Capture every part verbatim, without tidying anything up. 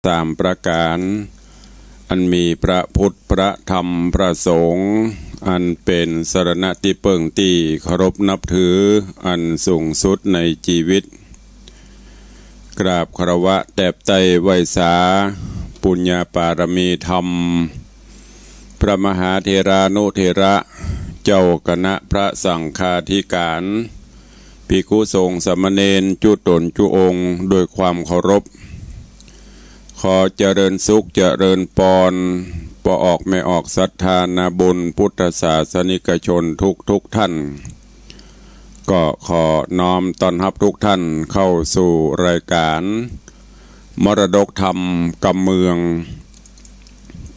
ต๋ามประก๋าน อันมีพระพุทธ พระธรรม พระสงฆ์ อันเป๋นสรณะตี้เปิ้งตี้เคารพนับถืออันสูงสุดในจีวิต กราบคารวะแตบไต้ไหว้สา ปุญญาปารมีธรรม พระมหาเถรานุเถระ เจ้าคณะพระสังฆาธิก๋าน ภิกขุสงฆ์สามเณรจุ๊ต๋นจุ๊องค์ โดยความเคารพ ขอเจริญสุขเจริญปอน ป้อออกแม่ออกศรัทธานาบุญพุทธศาสนิกชนทุกๆ ท่าน ก็ขอน้อมต้อนฮับทุกท่านเข้าสู่รายก๋าน มรดกธรรมกำเมือง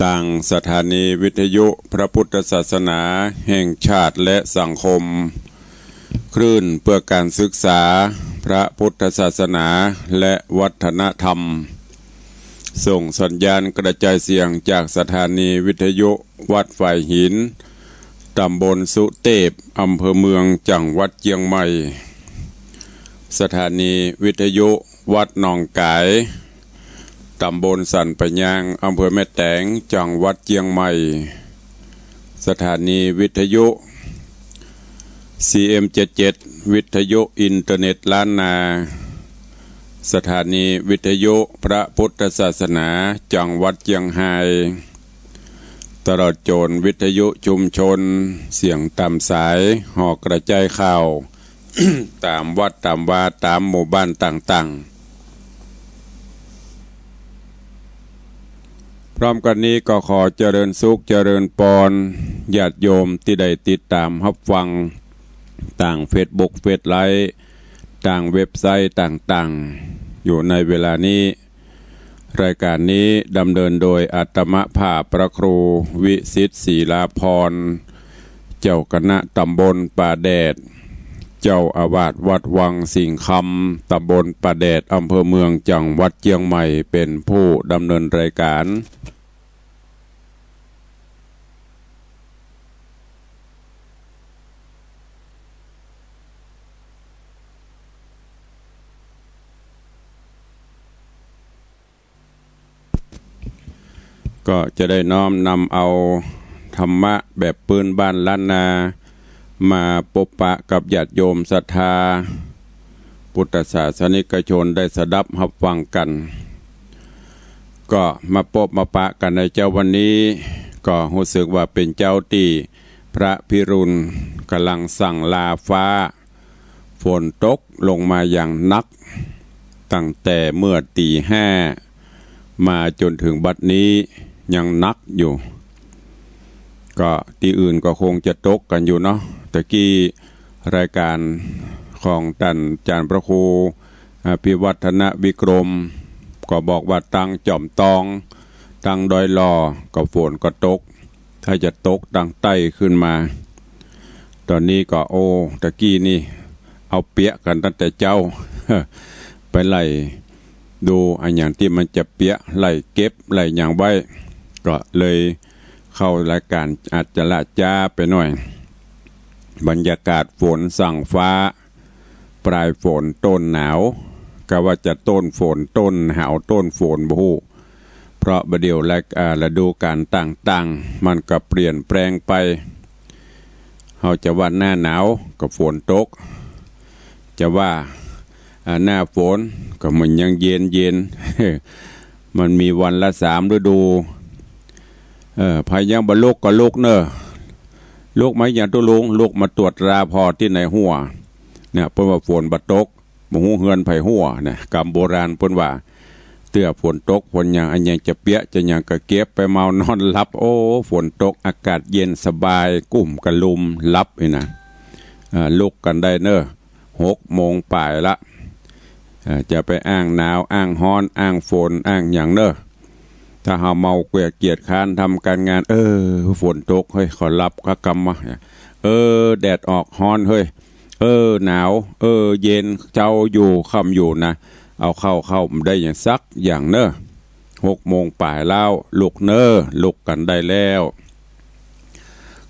ตางสถานีวิทยุพระพุทธศาสนาแห่งชาติและสังคม คลื่นเพื่อการศึกษาพระพุทธศาสนาและวัฒนธรรม ส่งสัญญาณกระจายเสียงจากสถานีวิทยุวัดฝายหิน ต๋ำบลสุเตพ อำเภอเมือง จังหวัดเจียงใหม่ สถานีวิทยุวัดหนองก๋าย ต๋ำบลสันป่ายยาง อำเภอแม่แตง จังหวัดเจียงใหม่ สถานีวิทยุ ซีเอ็มเจ็ดเจ็ด วิทยุอินเทอร์เน็ตล้านนา สถานีวิทยุพระพุทธศาสนา จังหวัดเจียงฮาย ตลอดจ๋นวิทยุชุมชน เสียงต๋ามสาย ห่อกระจายข่าว ต๋ามวัดต๋ามวา ต๋ามหมู่บ้านต่างๆ พร้อมกั๋นนี้ก็ขอเจริญสุขเจริญปอน ญาติโยมตี้ได้ติดต๋ามฮับฟัง ตางเฟซบุ๊ก เฟซไลฟ์ ตางเว็บไซต์ต่างๆ อยู่ในเวลานี้ รายก๋านนี้ดำเนินโดยอาตมาภาพพระครูวิสิทธิ์ ศรีลาภรณ์ เจ้าคณะต๋ำบลป่าแดด เจ้าอาวาสวัดวังสิงห์คำ ต๋ำบลป่าแดด อำเภอเมือง จังหวัดเจียงใหม่ เป๋นผู้ดำเนินรายก๋าน ก็จะได้น้อมนำเอาธรรมะแบบปื้นบ้านล้านนา มาปบปะกับญาติโยมศรัทธาพุทธศาสนิกชนได้สดับฮับฟังกั๋น ก็มาปบมาปะกั๋นในเจ๊าวันนี้ ก็ฮู้สึกว่าเป๋นเจ๊าตี้พระพิรุณก่ำลังสั่งลาฟ้า ฝนตกลงมาอย่างหนัก ตั้งแต่เมื่อตี๋ห้ามาจ๋นเถิงบัดนี้ยังหนักอยู่ ก็ตี้อื่นก็คงจะตกกั๋นอยู่เนาะ ตะกี้รายก๋านของต้านอาจ๋ารย์พระครูอภิวัฒนวิกรม ก็บอกว่าตางจอมตอง ตางดอยหล่อ ก็ฝนก็ตก ถ้าจะตกตางใต้ขึ้นมา ต๋อนนี้ก็ โอ้ ตะกี้นี่ เอาเปียะกั๋นตั้งแต่เจ๊า ไปไล่ดูอะหยังตี้มันจะเปียะ ไล่เก็บ ไล่หยังไว้ ก็เลยเข้ารายก๋านอาจจะละจ๊าไปหน่อย บรรยากาศฝนสั่งฟ้า ปลายฝนต้นหนาว กะว่าจะต้นฝนต้นหนาวต้นฝนบ่ฮู้ เพราะบ่าเดี่ยวแล อ่า ฤดูก๋าลต่างๆ มันก็เปลี่ยนแปลงไป เฮาจะว่าหน้าหนาวก็ฝนตก จะว่า อ่า หน้าฝนก็มันยังเย็นๆ มันมีวันละสามฤดู เออ ใผยังบ่ลุกก็ลุกเน่อ ลุกมาหยังตุ๊ลุง ลุกมาตรวจตราผ่อตี้ไหนฮั้ว เนี่ย เปิ้นว่าฝนบ่ตก บ่ฮู้เฮือนไผฮั้วนะ กำโบราณเปิ้นว่า เตื้อฝนตก ฝนหยัง อะหยังจะเปียะจะหยังก็เก็บไปเมานอนหลับ โอ้ ฝนตก อากาศเย็นสบาย กุ้มกะลุมหลับนี่นะ อ่า ลุกกั๋นได้เน่อ หกโมงป๋ายละ อ่า จะไปอ้างหนาว อ้างฮ้อน อ้างฝน อ้างหยังเน่อ ถ้าเฮาเมาเกียจ เกียจคร้านทำก๋านงาน เออ ฝนตก เฮ้ย ขอหลับกะกำวะ เออ แดดออก ฮ้อน เฮ้ย เออ หนาว เออ เย็น เจ๊าอยู่ ค่ำอยู่นะ เอาเข้า เข้าบ่ได้หยังสักอย่างเน่อ หกโมงป๋ายแล้ว ลุกเน่อ ลุกกั๋นได้แล้ว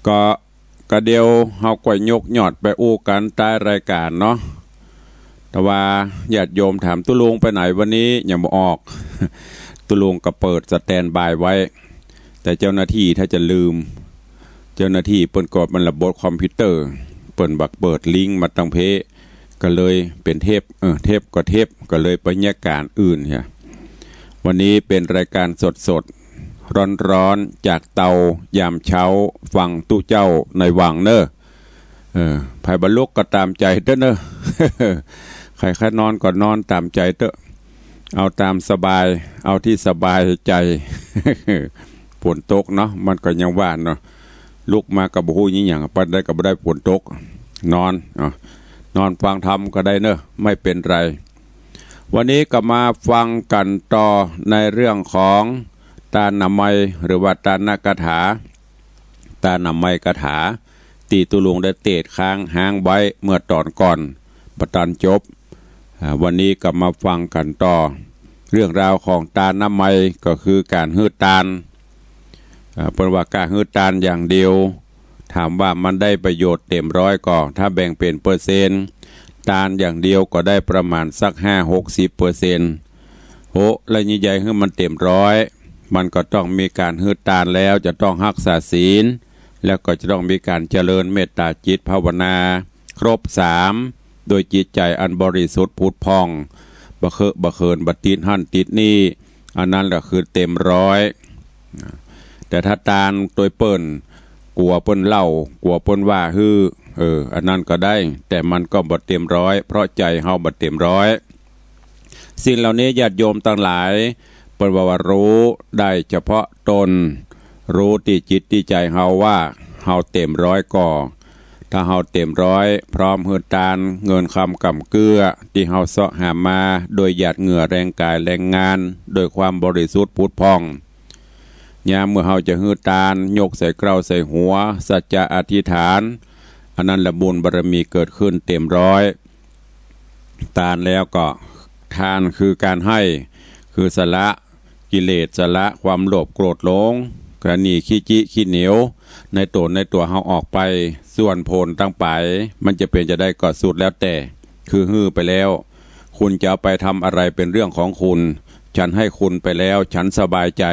ก็ กะเดี่ยวเฮาก็ยกยอดไปอู้กั๋นใต้รายก๋านเนาะ แต่ว่าญาติโยมถามตุ๊ลุงไปไหนวันนี้ ยังบ่ออก ตุ๊ลุงก็เปิดสแตนด์บายไว้ แต่เจ้าหน้าตี้ถ้าจะลืม เจ้าหน้าตี้เปิ้นก็มันระบบคอมพิวเตอร์ เปิ้นบ่าเปิดลิงก์มาตังเพ ก็เลยเป๋นเทป เออ เทปก็เทป ก็เลยไปเยียะก๋านอื่นเหีย วันนี้เป๋นรายก๋านสดๆ ฮ้อนๆ จากเตายามเช้า ฟังตุ๊เจ้าในวังเน่อ เออ ใผบ่ลุกก็ต๋ามใจ๋เต๊อะเน่อ ใผใค่นอนก็นอนต๋ามใจ๋เต๊อะ เอาต๋ามสบาย เอาตี้สบายใจ๋ ฝนตกเนาะ มันก็ยังว่าเนาะ ลุกมาก็บ่ฮู้อิหยัง ปานใดก็บ่ได้ฝนตก นอน เนาะ นอนฟังธรรมก็ได้เน่อ ไม่เป๋นไร วันนี้ก็มาฟังกั๋นต่อในเรื่องของตานามัย หรือว่าตานกถา ตานามัยกถา ตี้ตุ๊ลุงได้เตสน์ค้างฮ้างไว้เมื่อต๋อนก่อน บ่ตันจบ อ่า วันนี้ก็มาฟังกั๋นต่อ เรื่องราวของตานามัยก็คือก๋านหื้อตาน อ่า เปิ้นว่าก๋านหื้อตานอย่างเดียว ถามว่ามันได้ประโยชน์เต๋มร้อยก่อ ถ้าแบ่งเป๋นเปอร์เซ็นต์ ตานอย่างเดียวก็ได้ประมาณสักห้าหกสิบเปอร์เซ็นต์ โห แล้วนี่จะหื้อมันเต๋มร้อย มันก็ต้องมีก๋านหื้อตานแล้ว จะต้องฮักษาศีล แล้วก็จะต้องมีก๋านเจริญเมตตาจิตภาวนา ครบสาม โดยจิตใจ๋อันบริสุทธิ์ผุดผ่อง บ่เคอะบ่เขิน บ่ติดหั้นติดนี่ อันนั้นแหละคือเต๋มร้อย แต่ถ้าตานตวยเปิ้น กั๋วเปิ้นเล่า กั๋วเปิ้นว่าหื้อ เออ อันนั้นก็ได้ แต่มันก็บ่เต๋มร้อย เพราะใจ๋เฮาบ่เต๋มร้อย สิ่งเหล่านี้ญาติโยมตังหลาย เปิ้นว่า ว่าฮู้ได้เฉพาะต๋น ฮู้ตี้จิตตี้ใจ๋เฮาว่าเฮาเต๋มร้อยก่อ ถ้าเฮาเต๋มร้อย พร้อมหื้อตาน เงินคำก๋ำเกื้อ ตี้เฮาเซาะหามา โดยหยาดเหงื่อแฮงก๋ายแฮงงาน โดยความบริสุทธิ์ผุดผ่อง ยามเมื่อเฮาจะหื้อตาน ยกใส่เกล้าใส่หัว สัจจะอธิษฐาน อันนั้นแหละบุญบารมีเกิดขึ้นเต๋มร้อย ตานแล้วก็ ทานคือก๋านหื้อ คือสละกิเลส สละความโลภโกรธหลง กะหนี่ขี้จิขี้เหนียว ในตั๋วในตั๋วเฮาออกไป ส่วนผลตังป๋าย มันจะเป๋นจาใดก็สุดแล้วแต่ คือหื้อไปแล้ว คุณจะเอาไปทำอะไรเป๋นเรื่องของคุณ ฉันให้คุณไปแล้ว ฉันสบายใจ๋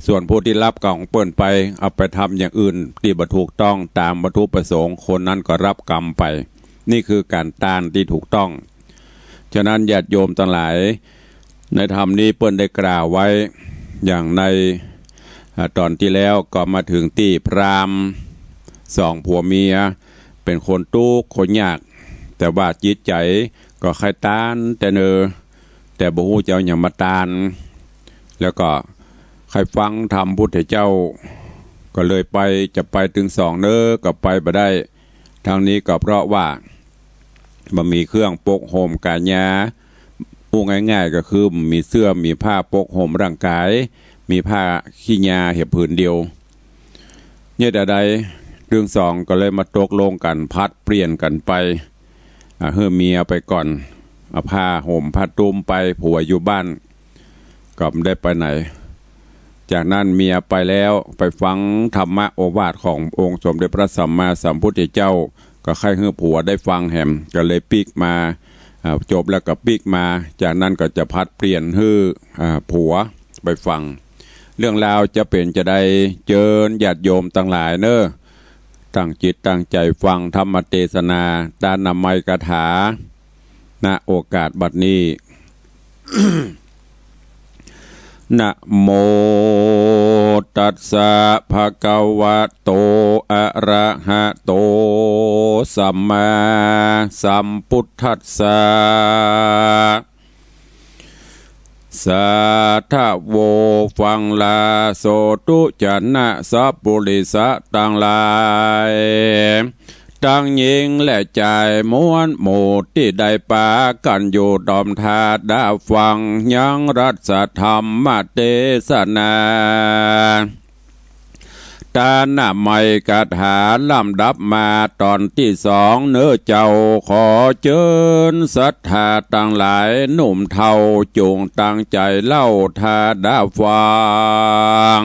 ส่วนผู้ตี้ฮับก๋รรมของเปิ้นไป เอาไปทำอย่างอื่นตี้บ่ถูกต้องต๋ามวัตถุประสงค์ คนนั้นก็ฮับก๋รรมไป นี่คือก๋านตานตี้ถูกต้อง ฉะนั้นญาติโยมตังหลาย ในธรรมนี้เปิ้นได้กล่าวไว้ อย่างใน อ่า ต๋อนตี้แล้วก็มาเถิงตี้พราหมณ์สองผัวเมีย เป๋นคนตุ๊กข์คนยาก แต่ว่าจิตใจ๋ก็ใค่ตานแต่เนิน แต่บ่ฮู้จะเอาหยังมาตาน แล้วก็ใค่ฟังธรรมพุทธเจ้า ก็เลยไป จะไปตึงสองเนิน ก็ไปบ่ได้ ทั้งนี้ก็เพราะว่าบ่มีเครื่องปกห่มก๋ายา อู้ง่ายๆ ก็คือบ่มีเสื้อ มีผ้าปกห่มร่างก๋าย มีผ้าขี้ยาเหียบผืนเดียว เนี่ยแต่ใด ตึงสองก็เลยมาตกลงกั๋น ผลัดเปลี่ยนกั๋นไป อ่า หื้อเมียไปก่อน เอาผ้าห่มผ้าตุ้มไป ผัวอยู่บ้าน ก็บ่ได้ไปไหน จากนั้นเมียไปแล้ว ไปฟังธรรมโอวาทขององค์สมเด็จพระสัมมาสัมพุทธเจ้า ก็ใค่หื้อผัวได้ฟังแหม ก็เลยปิ๊กมา อ่า จบแล้วก็ปิ๊กมา จากนั้นก็จะผลัดเปลี่ยนหื้อ อ่า ผัวไปฟัง เรื่องราวจะเป๋นจาใด เจิญญาติโยมตังหลายเน่อ ตั้งจิตตั้งใจ๋ฟังธรรมเตสนา ตานามัยกถา ณ โอกาสบัดนี้ นะโมตัสสะ ภะคะวะโต อะระหะโต สัมมาสัมพุทธัสสะ สาธะโว ฟังลาโสตุ จะนะสัปปุริสะตังหลาย ตังญิงและจายมวลหมู่ตี้ได้ปากั๋นอยู่ดอมธาดาฟังยังรัตถธรรมเตสนา ตานามัยกถาลำดับมาต๋อนตี้สองเน่อเจ้า ขอเจิญศรัทธาตังหลายหนุ่มเฒ่า จุ่งตั้งใจ๋เล่าธาดาฟัง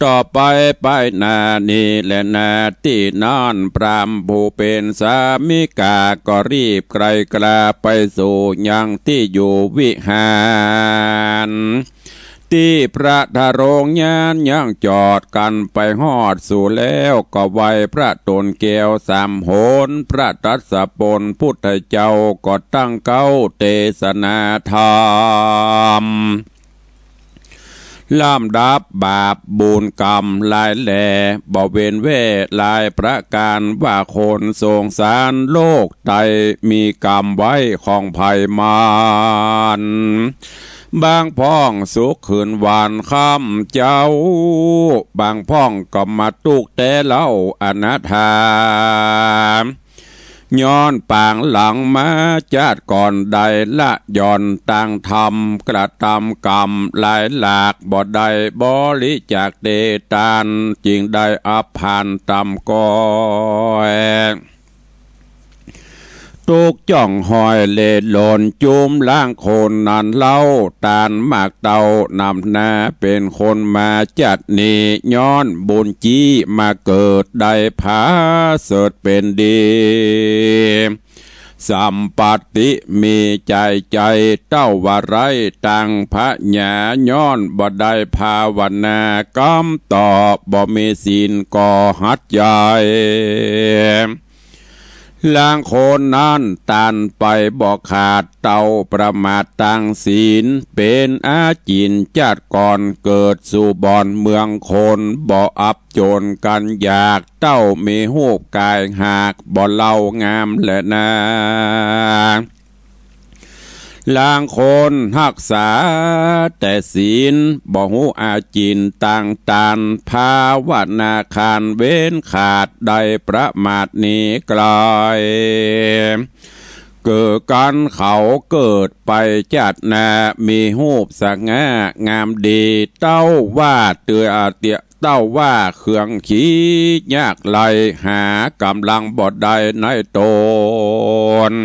ต่อไปไปหน้านี้และหน้าตี้นั้น พราหมณ์ผู้เป๋นสามิกาก็รีบไกลกล้าไปสู่ยังตี้อยู่วิหาร ตี้พระทรงญาณยังจอดกั๋นไปฮอดสูแล้ว ก็ไหว้พระต๋นแก้วสามหน พระตรัสปนพุทธเจ้าก็ตั้งเก๊าเตสนาธรรม ลำดับบาปบุญกรรมหลายแหล่ บ่เว้นแว่หลายประก๋าน ว่าคนสงสารโลกไตมีกรรมไว้ของไผมัน บางพ่องสุขคืนวันค่ำเจ้า บางพ่องก็มาตุ๊กข์แต๊เล่าอนาถา ย้อนปางหลังมาจาติก่อนได้ละหย่อนตางธรรม กระตำกรรมหลายหลาก บ่ได้บริจาคเตตาน จึงได้อับพานต่ำก้อย ตุ๊กข์จ้องห้อยเล่ร่อน จุมลางคนนั้นเล่า ตานมากเต้านำหน้า เป๋นคนมาจาตินี้ ย้อนบุญจี้มาเกิด ได้ผาเสริฐเป๋นดี สัมปัตติมีใจ๋ใจ๋ เต้าว่าไร้ตังพญา ย้อนบ่ได้ภาวนา กำต่อบ่มีศีลก็หัดใจ๋ ลางคนนั้นตานไปบ่ขาด เต้าประมาทตางศีล เป๋นอาจิณจาติก่อนเกิดสู่บ่อนเมืองคน บ่อับจนกั๋นอยาก เต้ามีฮูปก๋ายหาก บ่เล่างามแลนา ลางคนฮักษาแต่ศีล บ่ฮู้อาจิณตางตาน ภาวนาคานเว้นขาด ได้ประมาทหนีไก๋ เกิดกั๋นเขาเกิดไปจาติหน้า มีฮูปสง่างามดี เต้าว่าเตื้อเตี้ย เต้าว่าเคืองขี้ยากไร้ หากำลังบ่ได้ในต๋น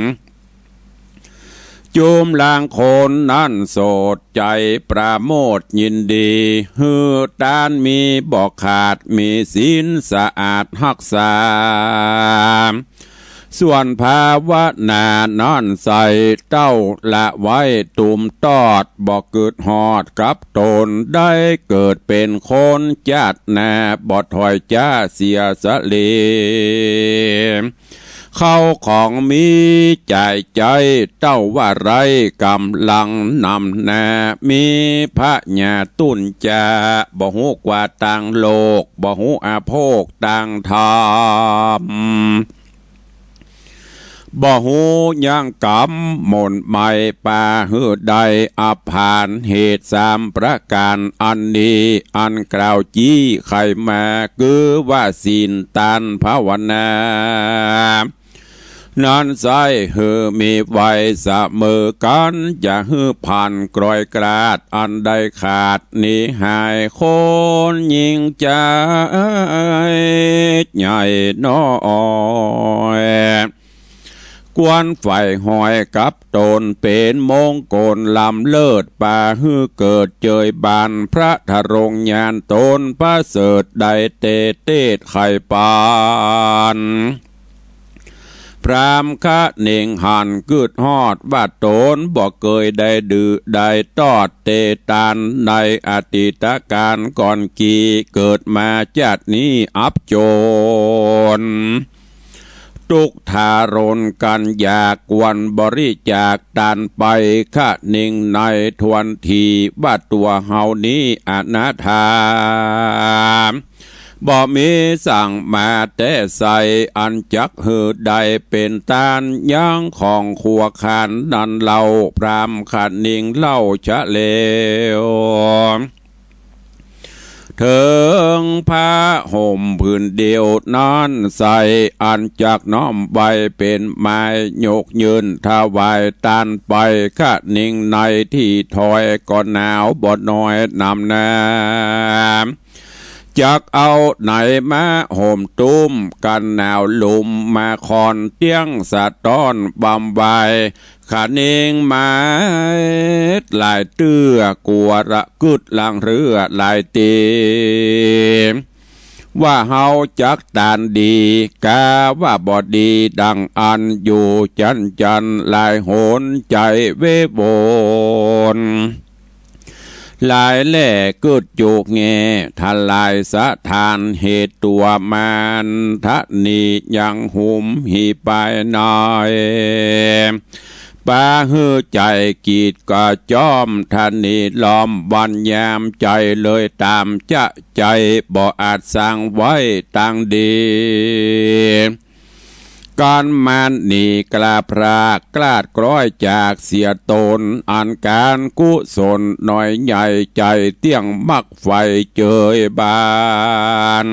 จุมลางคนนั้นโสดใจ๋ปราโมทย์ยินดี หื้อตานมีบ่ขาด มีศีลสะอาดฮักษา ส่วนภาวนานั้นใส่ เต้าละไว้ตุมตอด บ่กึ๊ดฮอดกับต๋น ได้เกิดเป๋นคนจาติหน้า บ่ถอยจ๊าเสียสะเล เข้าของมีใจ๋ใจ๋ เต้าว่าไร้ก๋ำลังนำหน้า มีพญาตุณจา บ่ฮู้กว่าตางโลก บ่ฮู้อาโภคตางธรรม บ่ฮู้ยังกรรมมนต์ไหม้ ปาหื้อได้อับพาน เหตุสามประก๋านอันนี้ อันกล่าวจี้ไขมา คือว่าศีลตานภาวนา นั้นใส่หื้อมีไว้เสมอกั๋น อย่าหื้อพลันกร้อยกราด อันใดขาดหนีหาย คนยิ่งใจ๋ใหญ่น้อย ควรใฝ่หอยกับต๋น เป๋นมงคลล้ำเลิศ ปาหื้อเกิดเจยบาน พระทรงญาณต๋นประเสริฐ ได้เตเตศไขปาน พราหมณ์คะเน่งหันกึ๊ดฮอดว่าต๋นบ่เกยได้ดื้อได้ตอดเตตาน ในอดีตกาลก่อนกี้ เกิดมาจาตินี้อับจน ตุ๊กข์ทารุณกั๋นอยาก ควรบริจาคตานไป คะเน่งในทวนที ว่าตั๋วเฮานี้อนาถา บ่มีสังมาแต่ใส อันจักหื้อได้เป๋นตาน ยังของครัวคานนั้นเล่า พราหมณ์คะเน่งเล่าชะเลว เถิงผ้าห่มผืนเดียวนั้นใส่ อันจักน้อมไว้เป๋นไม้ยกยื่นถวายตานไป คะเน่งในที่ถอยก็หนาวบ่น้อยนำหน้า จักเอาไหนมาห่มตุ้ม กั๋นหนาวลุมมาคอน เตี้ยงสะต๊อนบำไว คะเน่งมาหลายเตื้อ กั๋วระกึ๊ดลังเฮือหลายตี้ ว่าเฮาจักตานดี กาว่าบ่ดีดังอั้น อยู่จั๊นจันหลายหน ใจ๋เววน หลายแลกึ๊ดจุกแง่ ทลายสถานเหตุตั๋วมาร ทะนียังหุมหีไปหน่อย ปาหื้อใจ๋กีดกระจ้อม ทะนีล้อมวันยาม ใจ๋เลยต๋ามจะใจ๋ บ่อาจสังไว้ตางดี กั๋นมารหนีกล้าพราก กลาดกล้อยจากเสียต๋น อันก๋านกุศลน้อยใหญ่ ใจ๋เตี้ยงมักใฝ่เจยบาน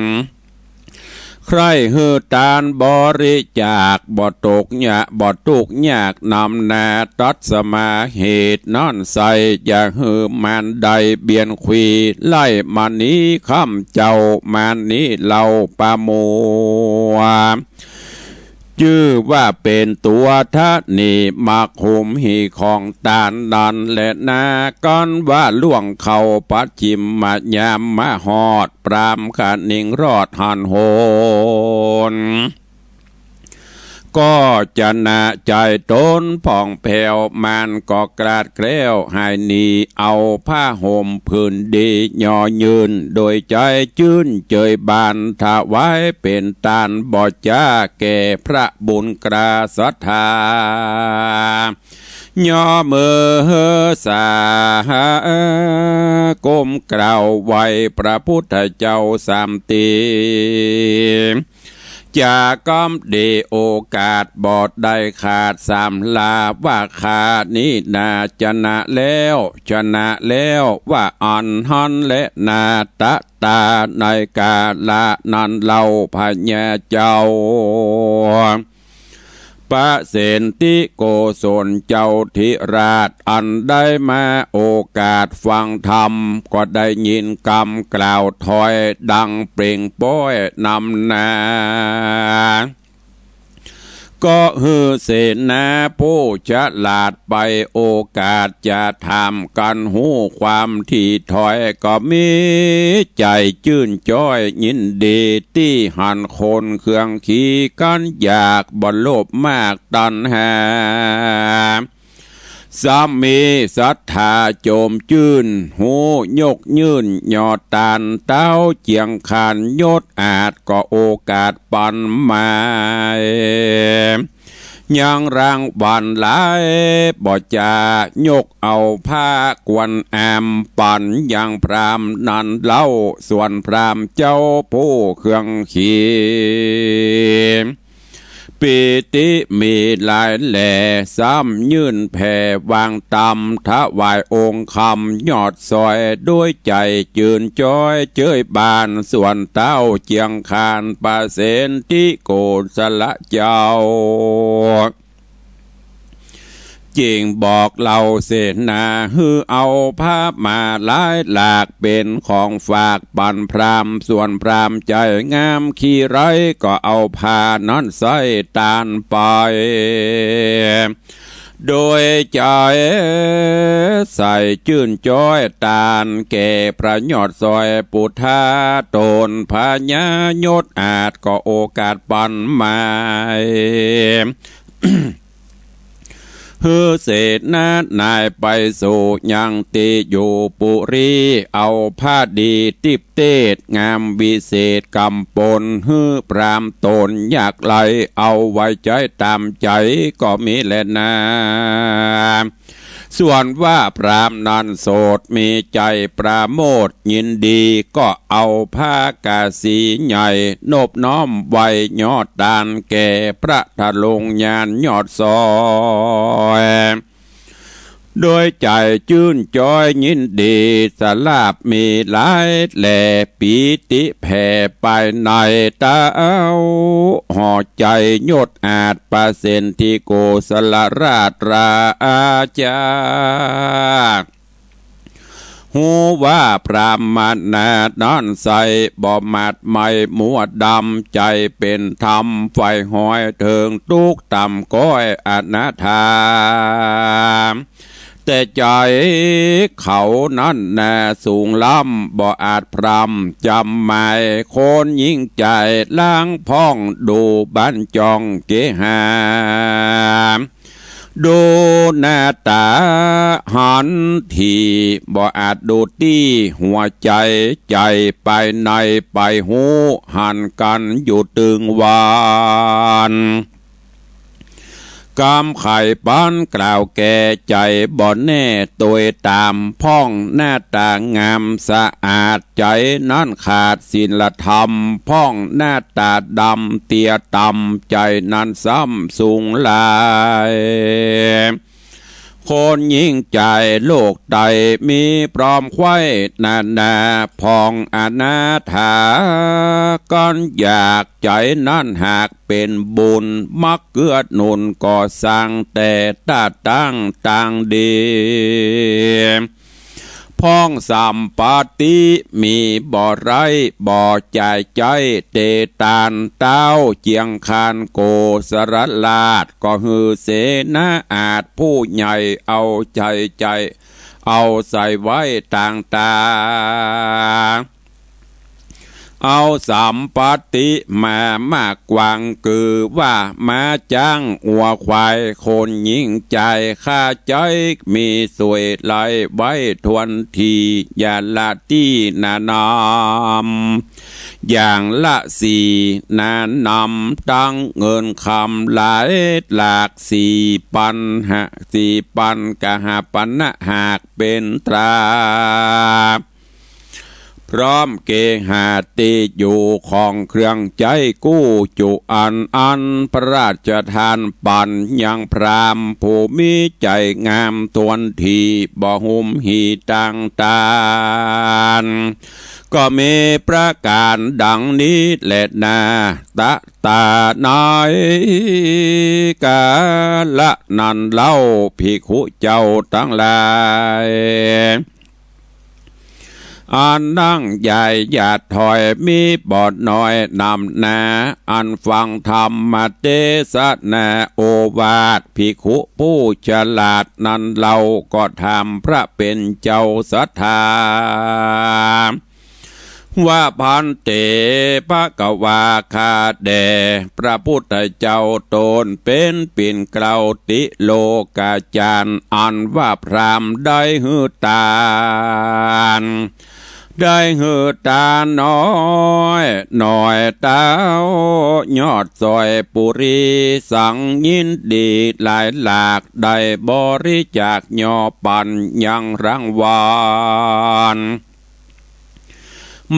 ใคร่หื้อตานบริจาค บ่ตกยะ บ่ตุกข์ยากนำนา ตัสมาเหตุนั้นใส่ อย่าหื้อมารใดเบียนขวี ไล่มารนี้ค่ำเจ้า มารนี้เล่าปะมัว จื้อว่าเป๋นตั๋วทะนี มักหุมหีของตานนั้นแลนา กั๋นว่าล่วงเข้าปัจฉิมยาม มาฮอดปรามขะนิงรอดหันโหน ก็จะนะใจ๋ต๋นผ่องแผ้ว มารก็กลาดแคล้วหายหนี เอาผ้าห่มผืนดีย่อยื่น โดยใจ๋จื้นเจยบาน ถวายเป๋นตานบ่จ๊า แก่พระบุญกล้าศรัทธา ย่อมือสา ก้มกราบไหว้พระพุทธเจ้าสามตี จะกำดีโอกาสบ่ได้ขาด สามลาว่าข้านี้นา จะนะแล้ว จะนะแล้วว่าอั้นหั้นแลนา ตะตาในกาละนั้นเล่า พญาเจ้า ประเสนทิโกศลเจ้าธิราช อันได้มาโอกาสฟังธรรม ก็ได้ยินกำกล่าวถ้อย ดังเปล่งป้อยนำนา ก็หื้อเสนาผู้ฉลาดไป โอกาสจะถามกั๋นฮู้ความตี้ถ้อย ก็มีใจ๋จื้นจ้อยยินดี ตี้หันคนเครื่องขีกั๋นอยาก บ่โลภมากตัณหา สามีศรัทธาโจมจื้น ฮู้ยกยื่นยอดตาน เต๊าเจียงคานยศอาจ ก็โอกาสปันหมาย ยังรางวัลหลาย บ่จะยกเอาผ้ากวนอาม ปันยังพราหมณ์นั้นเล่า ส่วนพราหมณ์เจ้าผู้เครื่องขี ปีติมีหลายแล ซ้ำยื่นแผ่วางตำ ถวายองค์คำยอดซอย ด้วยใจ๋จื้นจ้อยเจยบาน ส่วนเต๊าเจียงคาน ประเสนทิโกศลเจ้า จึงบอกเหล่าเสนา หื้อเอาผ้ามาหลายหลาก เป๋นของฝากปันพราหมณ์ ส่วนพราหมณ์ใจ๋งามขี้ไร้ ก็เอาผ้านั้นใส่ตานไป โดยใจ๋ใส่จื้นจ้อยตาน แก่พระยอดซอยปุทธาต๋น พญายศอาจก็โอกาสปันหมาย หื้อเสนานายไปสู่ยังตี้อยู่ปุรี เอาผ้าดีติบเตศ งามวิเศษกำปน หื้อพราหมณ์ต๋นยากไร้ เอาไว้ใจ๊ต๋ามใจ๋ก็มีแลนา ส่วนว่าพราหมณ์นั้นโสด มีใจ๋ประโมทย์ยินดี ก็เอาผ้ากาสีใหญ่ นบน้อมไหว้ยอดตาน แก่พระทรงญาณยอดซอย โดยใจ๋จื้นจ้อยยินดี สลาบมีหลายแล ปีติแผ่ไปในเต๊า ห่อใจ๋ยศอาจ ประเสนทิโกศลราชราชา ฮู้ว่าพราหมณานั้นใส่ บ่หมาดไหม้มัวดำ ใจ๋เป๋นธรรมใฝ่หอย เถิงตุ๊กข์ต่ำก้อยอนาถา แต่ใจ๋เขานั้นนาสูงล้ำ บ่อาจพร่ำจ๋ำหมาย คนยิ่งใจ๋ล้างพ่อง ดูบั้นจ้องเกหา ดูหน้าต๋าหันถี่ บ่อาจดูตี้หัวใจ๋ ใจ๋ไปในไปฮู้ หันกั๋นอยู่ตึงวัน กำไขปันกล่าวแก่ใจ๋บ่แน่ ตวยต๋ามพ่องหน้าต๋างามสะอาด ใจ๋นั้นขาดศีลธรรม พ่องหน้าต๋าดำเตี้ยต่ำ ใจ๋นั้นซ้ำสูงหลาย คนหญิงใจ๋โลกใต้มีพร้อมไขว้นานา พ่องอนาถากั๋นอยาก ใจ๋นั้นหากเป๋นบุญ มักเกื้อหนุนก่อสร้าง แต่ตาตั้งตางดี พ่องสัมปัตติมีบ่ไร้ บ่จ่ายใจ๊เตตาน เต๊าเจียงคานโกศลราช ก็หื้อเสนาอาดผู้ใหญ่ เอาใจ๋ใจ๋ เอาใส่ไว้ต่างต๋า เอาสัมปัตติมามากกว้าง กือว่าม้าจ๊างงัวควาย คนหญิงใจ๋ข้าใจ๊ มีสวยไหลไว้ถ้วนที อย่าละตี้นานำ อย่างละสี่นานำ ตังเงินคำหลายหลาก สี่ปันหะ สี่ปันกหปณะ หากเป๋นตรา พร้อมเกหาตี้อยู่ของเครื่องใจ๊กู้จุอัน อันพระราชทานปั๋นยังพราหมณ์ผู้มีใจ๋งามถ้วนที บ่หุมหีต่างต๋าน ก็มีประก๋านดังนี้แลนา ตะต๋า ในกาละนั้นเล่า ภิกขุเจ้าตังหลาย อันนั่งใหญ่หยาดถอย มีบ่น้อยนำหนา อันฟังธรรมเตสนาโอวาท ภิกขุผู้ฉลาดนั้นเล่า ก็ถามพระเป๋นเจ้าสัตถา ว่า ภันเต ภควา ข้าแด่พระพุทธเจ้า ต๋นเป๋นปิ่นเกล้าติโลกาจารย์ อันว่าพราหมณ์ได้หื้อตาน ได้หื้อตานน้อยหน่อย เต๊ายอดสอยปุรี สังยินดีหลายหลาก ได้บริจาคยอปั๋นยังรางวัล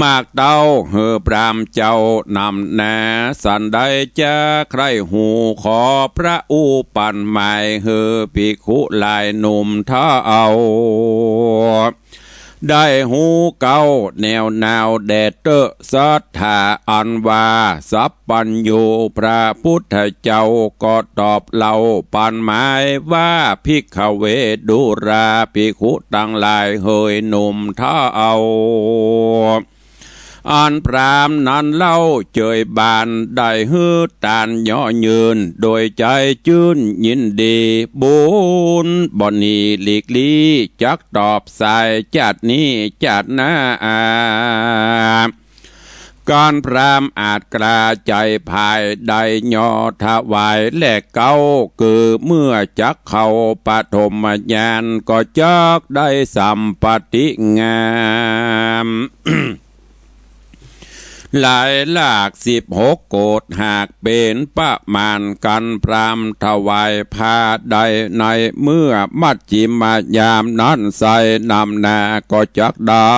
มากเต้าหื้อพราหมณ์เจ้านำหน้า สันใดจะใคร่ฮู้ ขอพระอู้ปั๋นหมายหื้อภิกขุหลายหนุ่มเฒ่า ได้ฮู้เก๊าแนวนาวแด่เต๊อะ สัตถาอันว่าสัพพัญญู พระพุทธเจ้าก็ตอบเล่าปั๋นหมายว่า ภิกขเว ดูรา ภิกขุตังหลายเหยหนุ่มเฒ่า อันพราหมณ์นั้นเล่าเจยบาน ได้หื้อตานเยาะเยิน โดยใจ๋จื้นยินดี บุญบ่หนีหลีกลี้ จักตอบสายจาตินี้จาติหน้าอา กันพราหมณ์อาจกล้าใจ๋ภาย ได้เยาะถวายแลเก๊า คือเมื่อจักเข้าปฐมญาณ ก็จักได้สัมปัตติงาม หลายหลากสิบหกโกฏ หากเป๋นประมาณ กันพราหมณ์ถวายผ้าได้ ในเมื่อมัชฌิมยามนั้นไส้ นำหน้าก็จักได้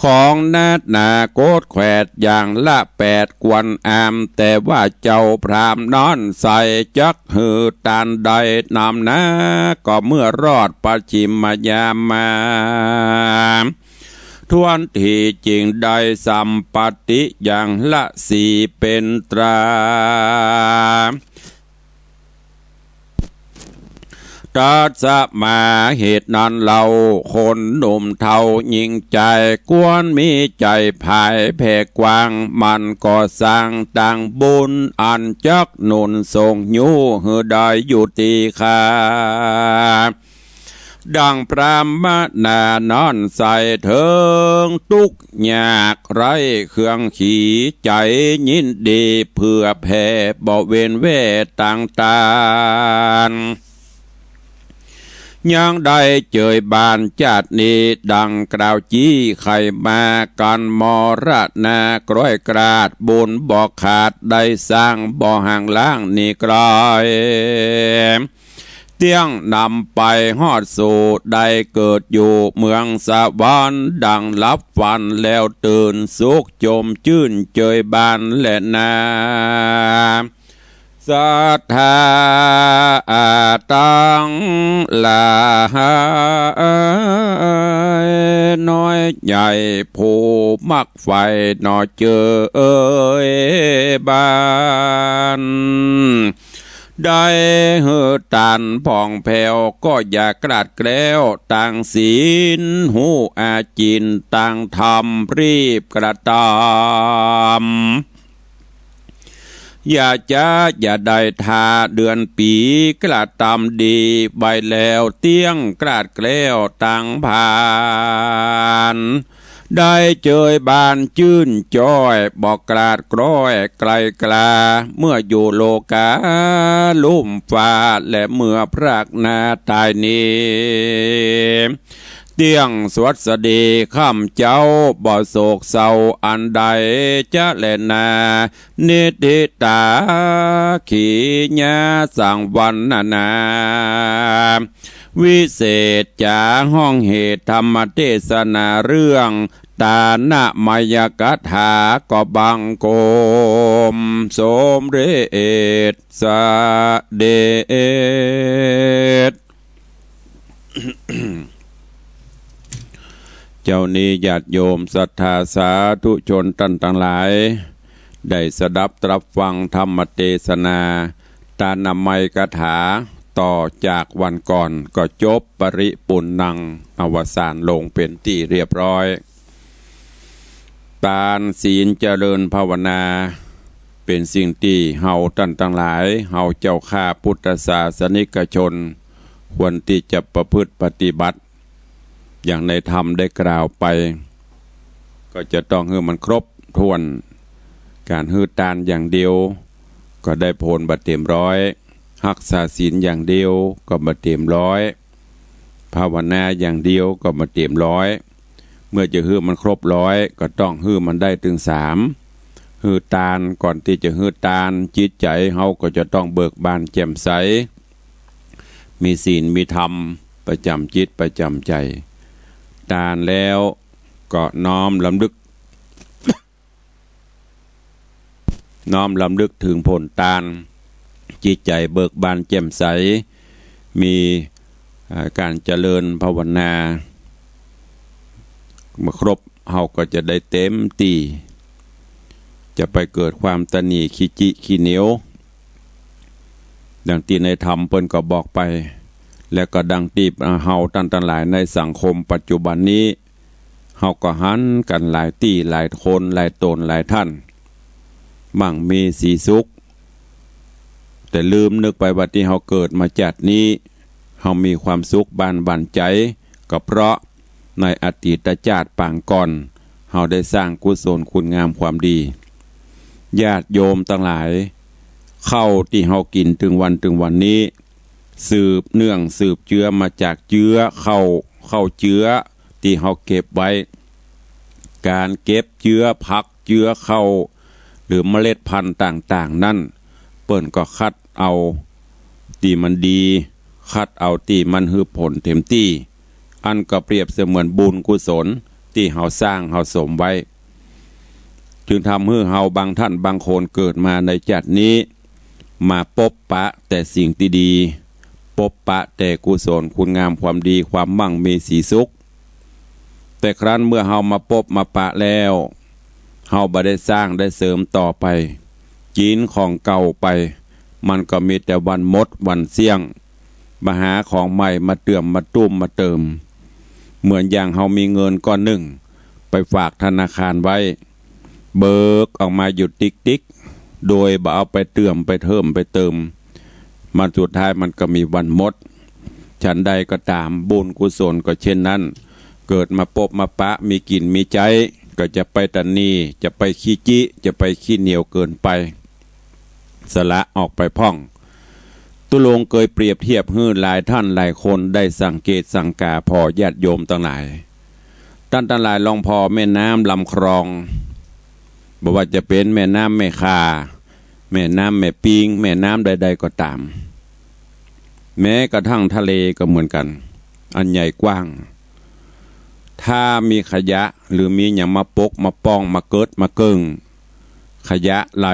ของนานาโกฏแขวดอย่างละแปดกวนอาม แต่ว่าเจ้าพราหมณ์นั้นไส้จักหื้อตานได้นำหน้า ก็เมื่อรอดปัจฉิมยามมา ถ้วนทีจึงได้สัมปัตติอย่างละสี่เป๋นตรา ตัสมา เหตุนั้นเล่า คนหนุ่มเฒ่าหญิงใจ๋ ควรมีใจ๋ผายแผ่กว้าง หมั่นก่อสร้างตางบุญ อันจักหนุนส่งยู้หื้อได้อยู่ตี้ข้า ดั่งพรามณานั้นใสเถิง ตุ๊กข์ยากไร้เครื่องขี ใจ๋ยินดีเผื่อแผ่ บ่เว้นแว่ต่างตาน ยังได้เจยบานจาตินี้ ดั่งกล่าวจี้ใค่มา กั๋นมรณาคล้อยคลาด บุญบ่ขาดได้สร้าง บ่ห่างล้างหนีไกล เตี้ยงนำไปฮอดสู่ ได้เกิดอยู่เมืองสวรรค์ ดั่งหลับฝันแล้วตื่น สุขจมจื้นเจยบานแลนา ศรัทธาตังหลาย น้อยใหญ่ผู้มักใฝ่หนอเจยบาน ได้หื้อตานผ่องแผ้ว ก็อย่ากลาดแคล้ว ตั้งศีลฮู้อาจิน ตั้งธรรมรีบกระตำ อย่าจ๊าอย่าได้ถ่า เดือนปี๋กระตำดี ไว้แล้วเตี้ยงกลาดแคล้วตังผาน ได้เจยบานจื้นจ้อย บ่กลาดคล้อยไกลกลา เมื่ออยู่โลกาลุ่มฟ้า และเมื่อพรากนาต๋ายนี้ เตี้ยงสวัสดีค่ำเจ๊า บ่โศกเศร้าอันใดจะแลนา นิทธิตาขีญาสังวรรณนา วิเศษจ๋าห้องเหตุธรรมเทศนาเรื่อง ตานมัยคาถา ก็บังคมสมเร็จเสด็จ เจ๊านี้ญาติโยมศรัทธาสาธุชนต้านตังหลาย ได้สดับตรับฟังธรรมเทศนา ตานมัยคาถา ต่อจากวันก่อน ก็จบปริปุณณัง อวสานลงเป๋นตี้เรียบร้อย ตานศีลเจริญภาวนา เป๋นสิ่งตี้เฮาต้านตังหลาย เฮาเจ้าข้าพุทธศาสนิกชน ควรตี้จะประพฤติปฏิบัติ อย่างในธรรมได้กล่าวไป ก็จะต้องหื้อมันครบถ้วน ก๋านหื้อตานอย่างเดียว ก็ได้ผลบ่เต๋มร้อย ฮักษาศีลอย่างเดียวก็บ่เต๋มร้อย ภาวนาอย่างเดียวก็บ่เต๋มร้อย เมื่อจะหื้อมันครบร้อย ก็ต้องหื้อมันได้ตึงสาม หื้อตาน ก่อนตี้จะหื้อตาน จิตใจ๋เฮาก็จะต้องเบิกบานแจ่มใส มีศีลมีธรรมประจ๋ำจิตประจ๋ำใจ๋ ตานแล้วก็น้อมรำลึก น้อมรำลึกเถิงผลตาน จิตใจ๋เบิกบานแจ่มใส มี เอ่อ ก๋านเจริญภาวนา เมื่อครบ เฮาก็จะได้เต๋มตี้ จะไปเกิดความตระหนี่ขี้จิขี้เหนียว ดังตี้ในธรรมเปิ้นก็บอกไป และก็ดังตี้เฮาต้านตังหลายในสังคมปัจจุบันนี้ เฮาก็หันกั๋นหลายตี้หลายคนหลายต๋นหลายต้าน มั่งมีสีสุข แต่ลืมนึกไปว่าตี้เฮาเกิดมาจาตินี้ เฮามีความสุขบานหวั่นใจ๋ ก็เพราะในอดีตจาติปางก่อน เฮาได้สร้างกุศลคุณงามความดี ญาติโยมตังหลาย ข้าวตี้เฮากิ๋นเถิงวันเถิงวันนี้ สืบเนื่องสืบเจื๊อมาจากเจื๊อข้าว ข้าวเจื๊อตี้เฮาเก็บไว้ ก๋านเก็บเจื๊อผักเจื๊อข้าว หรือเมล็ดพันธุ์ต่างๆ นั้น เปิ้นก็คัดเอาตี้มันดี คัดเอาตี้มันหื้อผลเต๋มตี้ อันก็เปรียบเสมือนบุญกุศลตี้เฮาสร้างเฮาสมไว้ จึงทำหื้อเฮาบางต้านบางคนเกิดมาในจาตินี้ มาปบปะแต่สิ่งตี้ดี ปบปะแต่กุศลคุณงามความดีความมั่งมีสีสุข แต่ครั้นเมื่อเฮามาปบมาปะแล้ว เฮาบ่ได้สร้างได้เสริมต่อไป กิ๋นของเก่าไป มันก็มีแต่วันหมดวันเสี้ยง มาหาของใหม่มาเติมมาตุ้มมาเติม เหมือนอย่างเฮามีเงินก้อนนึ่ง ไปฝากธนาคารไว้ เบิกออกมาอยู่ติ๊กๆ โดยบ่เอาไปเติมไปเพิ่มไปเติม มันสุดท้ายมันก็มีวันหมด ฉันใดก็ต๋าม บุญกุศลก็เช่นนั้น เกิดมาปบมาปะ มีกิ๋นมีใจ๊ ก็จะไปตระหนี่ จะไปขี้จิ จะไปขี้เหนียวเกินไป สละออกไปพ่อง ตุ๊ลุงเกยเปรียบเทียบหื้อหลายต้านหลายคนได้สังเกตสังกาผ่อญาติโยมตังหลาย ต้านตังหลายลองผ่อแม่น้ำลำคลอง บ่ว่าจะเป๋นแม่น้ำแม่ข่า แม่น้ำแม่ปิง แม่น้ำใดๆ ก็ต๋าม แม้กระทั่งทะเลก็เหมือนกั๋น อันใหญ่กว้าง ถ้ามีขยะหรือมีหยังมาปกมาป้องมาเกิดมาเกิ่ง ขยะไหล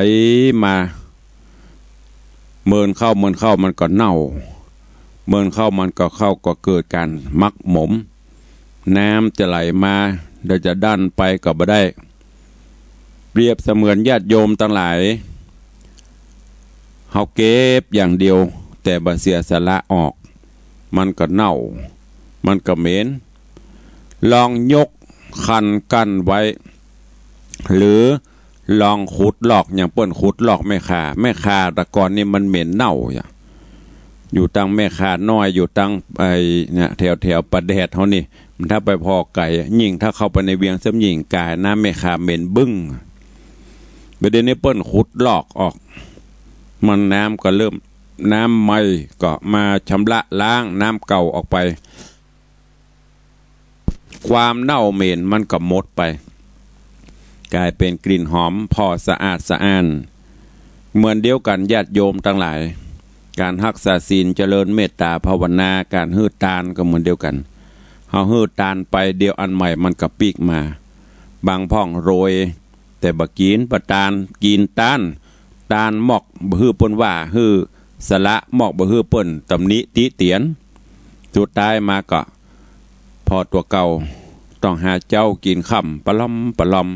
มา เมินเข้าเมินเข้ามันก็เน่า เมินเข้ามันก็เข้าก็เกิดก๋านหมักหมม น้ำจะไหลมา เดี๋ยวจะดันไปก็บ่ได้ เปรียบเสมือนญาติโยมตังหลาย เฮาเก็บอย่างเดียว แต่บ่เสียสละออก มันก็เน่า มันก็เหม็น ลองยกคันกั้นไว้ หรือลองขุดลอก อย่างเปิ้นขุดลอกแม่ข่า แม่ข่าแต่ก่อนนี่มันเหม็นเน่าอะ อยู่ตังแม่ข่าน้อย อยู่ตังไอ้เนี่ย แถวๆ ป่าแดดเฮานี่ มันถ้าไปผ่อไก๋ ยิ่งถ้าเข้าไปในเวียงซ้ำยิ่งก๋าย น้ำแม่ข่าเหม็นบึ้ง บ่าเดี๋ยวนี้เปิ้นขุดลอกออก มันน้ำก็เริ่ม น้ำใหม่ก็มาชำระล้างน้ำเก่าออกไป ความเน่าเหม็นมันก็หมดไป ก๋ายเป๋นกลิ่นหอมผ่อสะอาดสะอ้าน เหมือนเดียวกั๋นญาติโยมตังหลาย ก๋านฮักษาศีลเจริญเมตต๋าภาวนา ก๋านหื้อตานก็เหมือนเดียวกั๋น เฮาหื้อตานไป เดี๋ยวอันใหม่มันก็ปิ๊กมา บางพ่องโรย แต่บ่กิ๋น บ่ตาน กิ๋นตาน ตานมอกบ่หื้อเปิ้นว่า หื้อสละมอกบ่หื้อเปิ้นตำหนิติเตียน สุดท้ายมาก็ผ่อตั๋วเก่า ต้องหาเจ๊ากิ๋นค่ำปะล่อมปะล่อม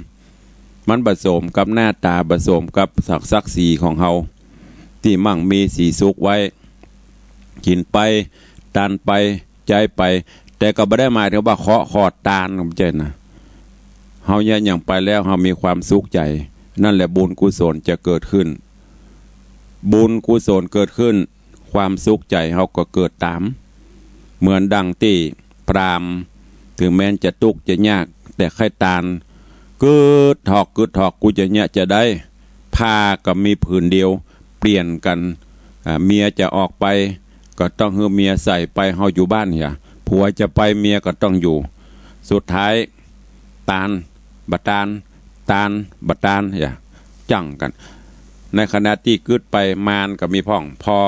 มันบ่สมกับหน้าต๋า บ่สมกับศักดิ์ ศักดิ์ศรีของเฮา ตี้มั่งมีสีสุขไว้ กิ๋นไป ตานไป ใจ๊ไป แต่ก็บ่ได้หมายถึงว่าเคาะคอตาน บ่ใจ้นะ เฮาเยียะหยังไปแล้ว เฮามีความสุขใจ๋ นั่นแหละบุญกุศลจะเกิดขึ้น บุญกุศลเกิดขึ้น ความสุขใจ๋เฮาก็เกิดต๋าม เหมือนดังตี้พราหมณ์ เถิงแม้นจะตุ๊กข์จะยาก แต่ใค่ตาน กึ๊ดถอก กึ๊ดถอก กูจะเยียะจะใด ผ้าก็มีผืนเดียว เปลี่ยนกั๋น อ่า เมียจะออกไป ก็ต้องหื้อเมียใส่ไป เฮาอยู่บ้านเหีย ผัวจะไป เมียก็ต้องอยู่ สุดท้าย ตาน บ่ตาน ตาน บ่ตาน เหีย จั่งกั๋น ในขณะตี้กึ๊ดไป มารก็มีพ่อง พอ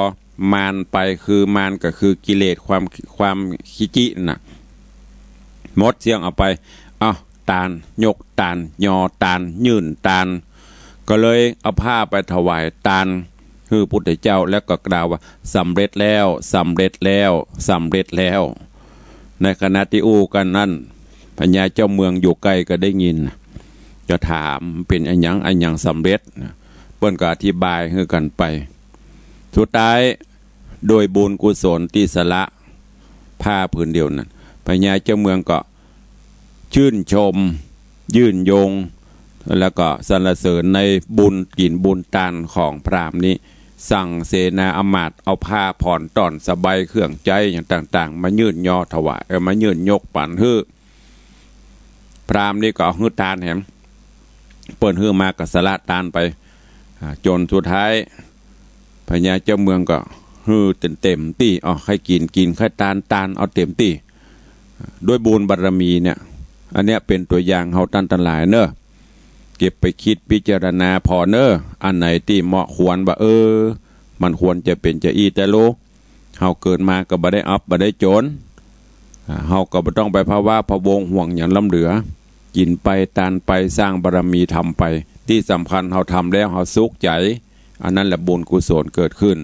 มารไป คือมารก็คือกิเลส ความ ความขี้จินั่นน่ะ หมดเสี้ยงเอาไป เอ้า ตาน ยกตาน ยอตาน ยื่นตาน ก็เลยเอาผ้าไปถวายตาน หื้อพุทธเจ้า แล้วก็กล่าวว่า สำเร็จแล้ว สำเร็จแล้ว สำเร็จแล้ว ในขณะตี้อู้กั๋นนั้น พญาเจ้าเมืองอยู่ใก้ก็ได้ยิน ก็ถาม เป๋นอะหยัง อะหยังสำเร็จ เปิ้นก็อธิบายหื้อกั๋นไป สุดท้าย โดยบุญกุศลตี้สละผ้าผืนเดียวนั้น พญาเจ้าเมืองก็ ชื่นชม ยื่นยง แล้วก็สรรเสริญในบุญกิ๋นบุญตานของพราหมณ์นี้ สั่งเสนาอำมาตย์เอาผ้าผ่อนต่อน สบาย เครื่องใจ๊อย่างต่างๆ มายื่นยอถวาย เอ่อ มายื่นยกปั๋นหื้อ พราหมณ์นี้ก็เอาหื้อตานแหม เปิ้นหื้อมาก็สละตานไป อ่า จ๋นสุดท้าย พญาเจ้าเมืองก็หื้อเต็มๆ ตี้ อ้อ ใค่กิ๋น กิ๋น ใค่ตาน ตาน เอาเต็มตี้ ด้วยบุญบารมีเนี่ย อันเนี้ยเป๋นตั๋วอย่างเฮาต้านตังหลายเน่อ เก็บไปกึ๊ดพิจารณาผ่อเน่อ อันไหนตี้เหมาะควรว่า เออ มันควรจะเป๋นจาอี้แต๊โล เฮาเกิดมาก็บ่ได้อับบ่ได้จ๋น อ่า เฮาก็บ่ต้องไปพะวาพะวงห่วงหยังล้ำเหลือ กิ๋นไป ตานไป สร้างบารมีธรรมไป ตี้สำคัญเฮาทำแล้วเฮาสุขใจ๋ อันนั้นแหละบุญกุศลเกิดขึ้น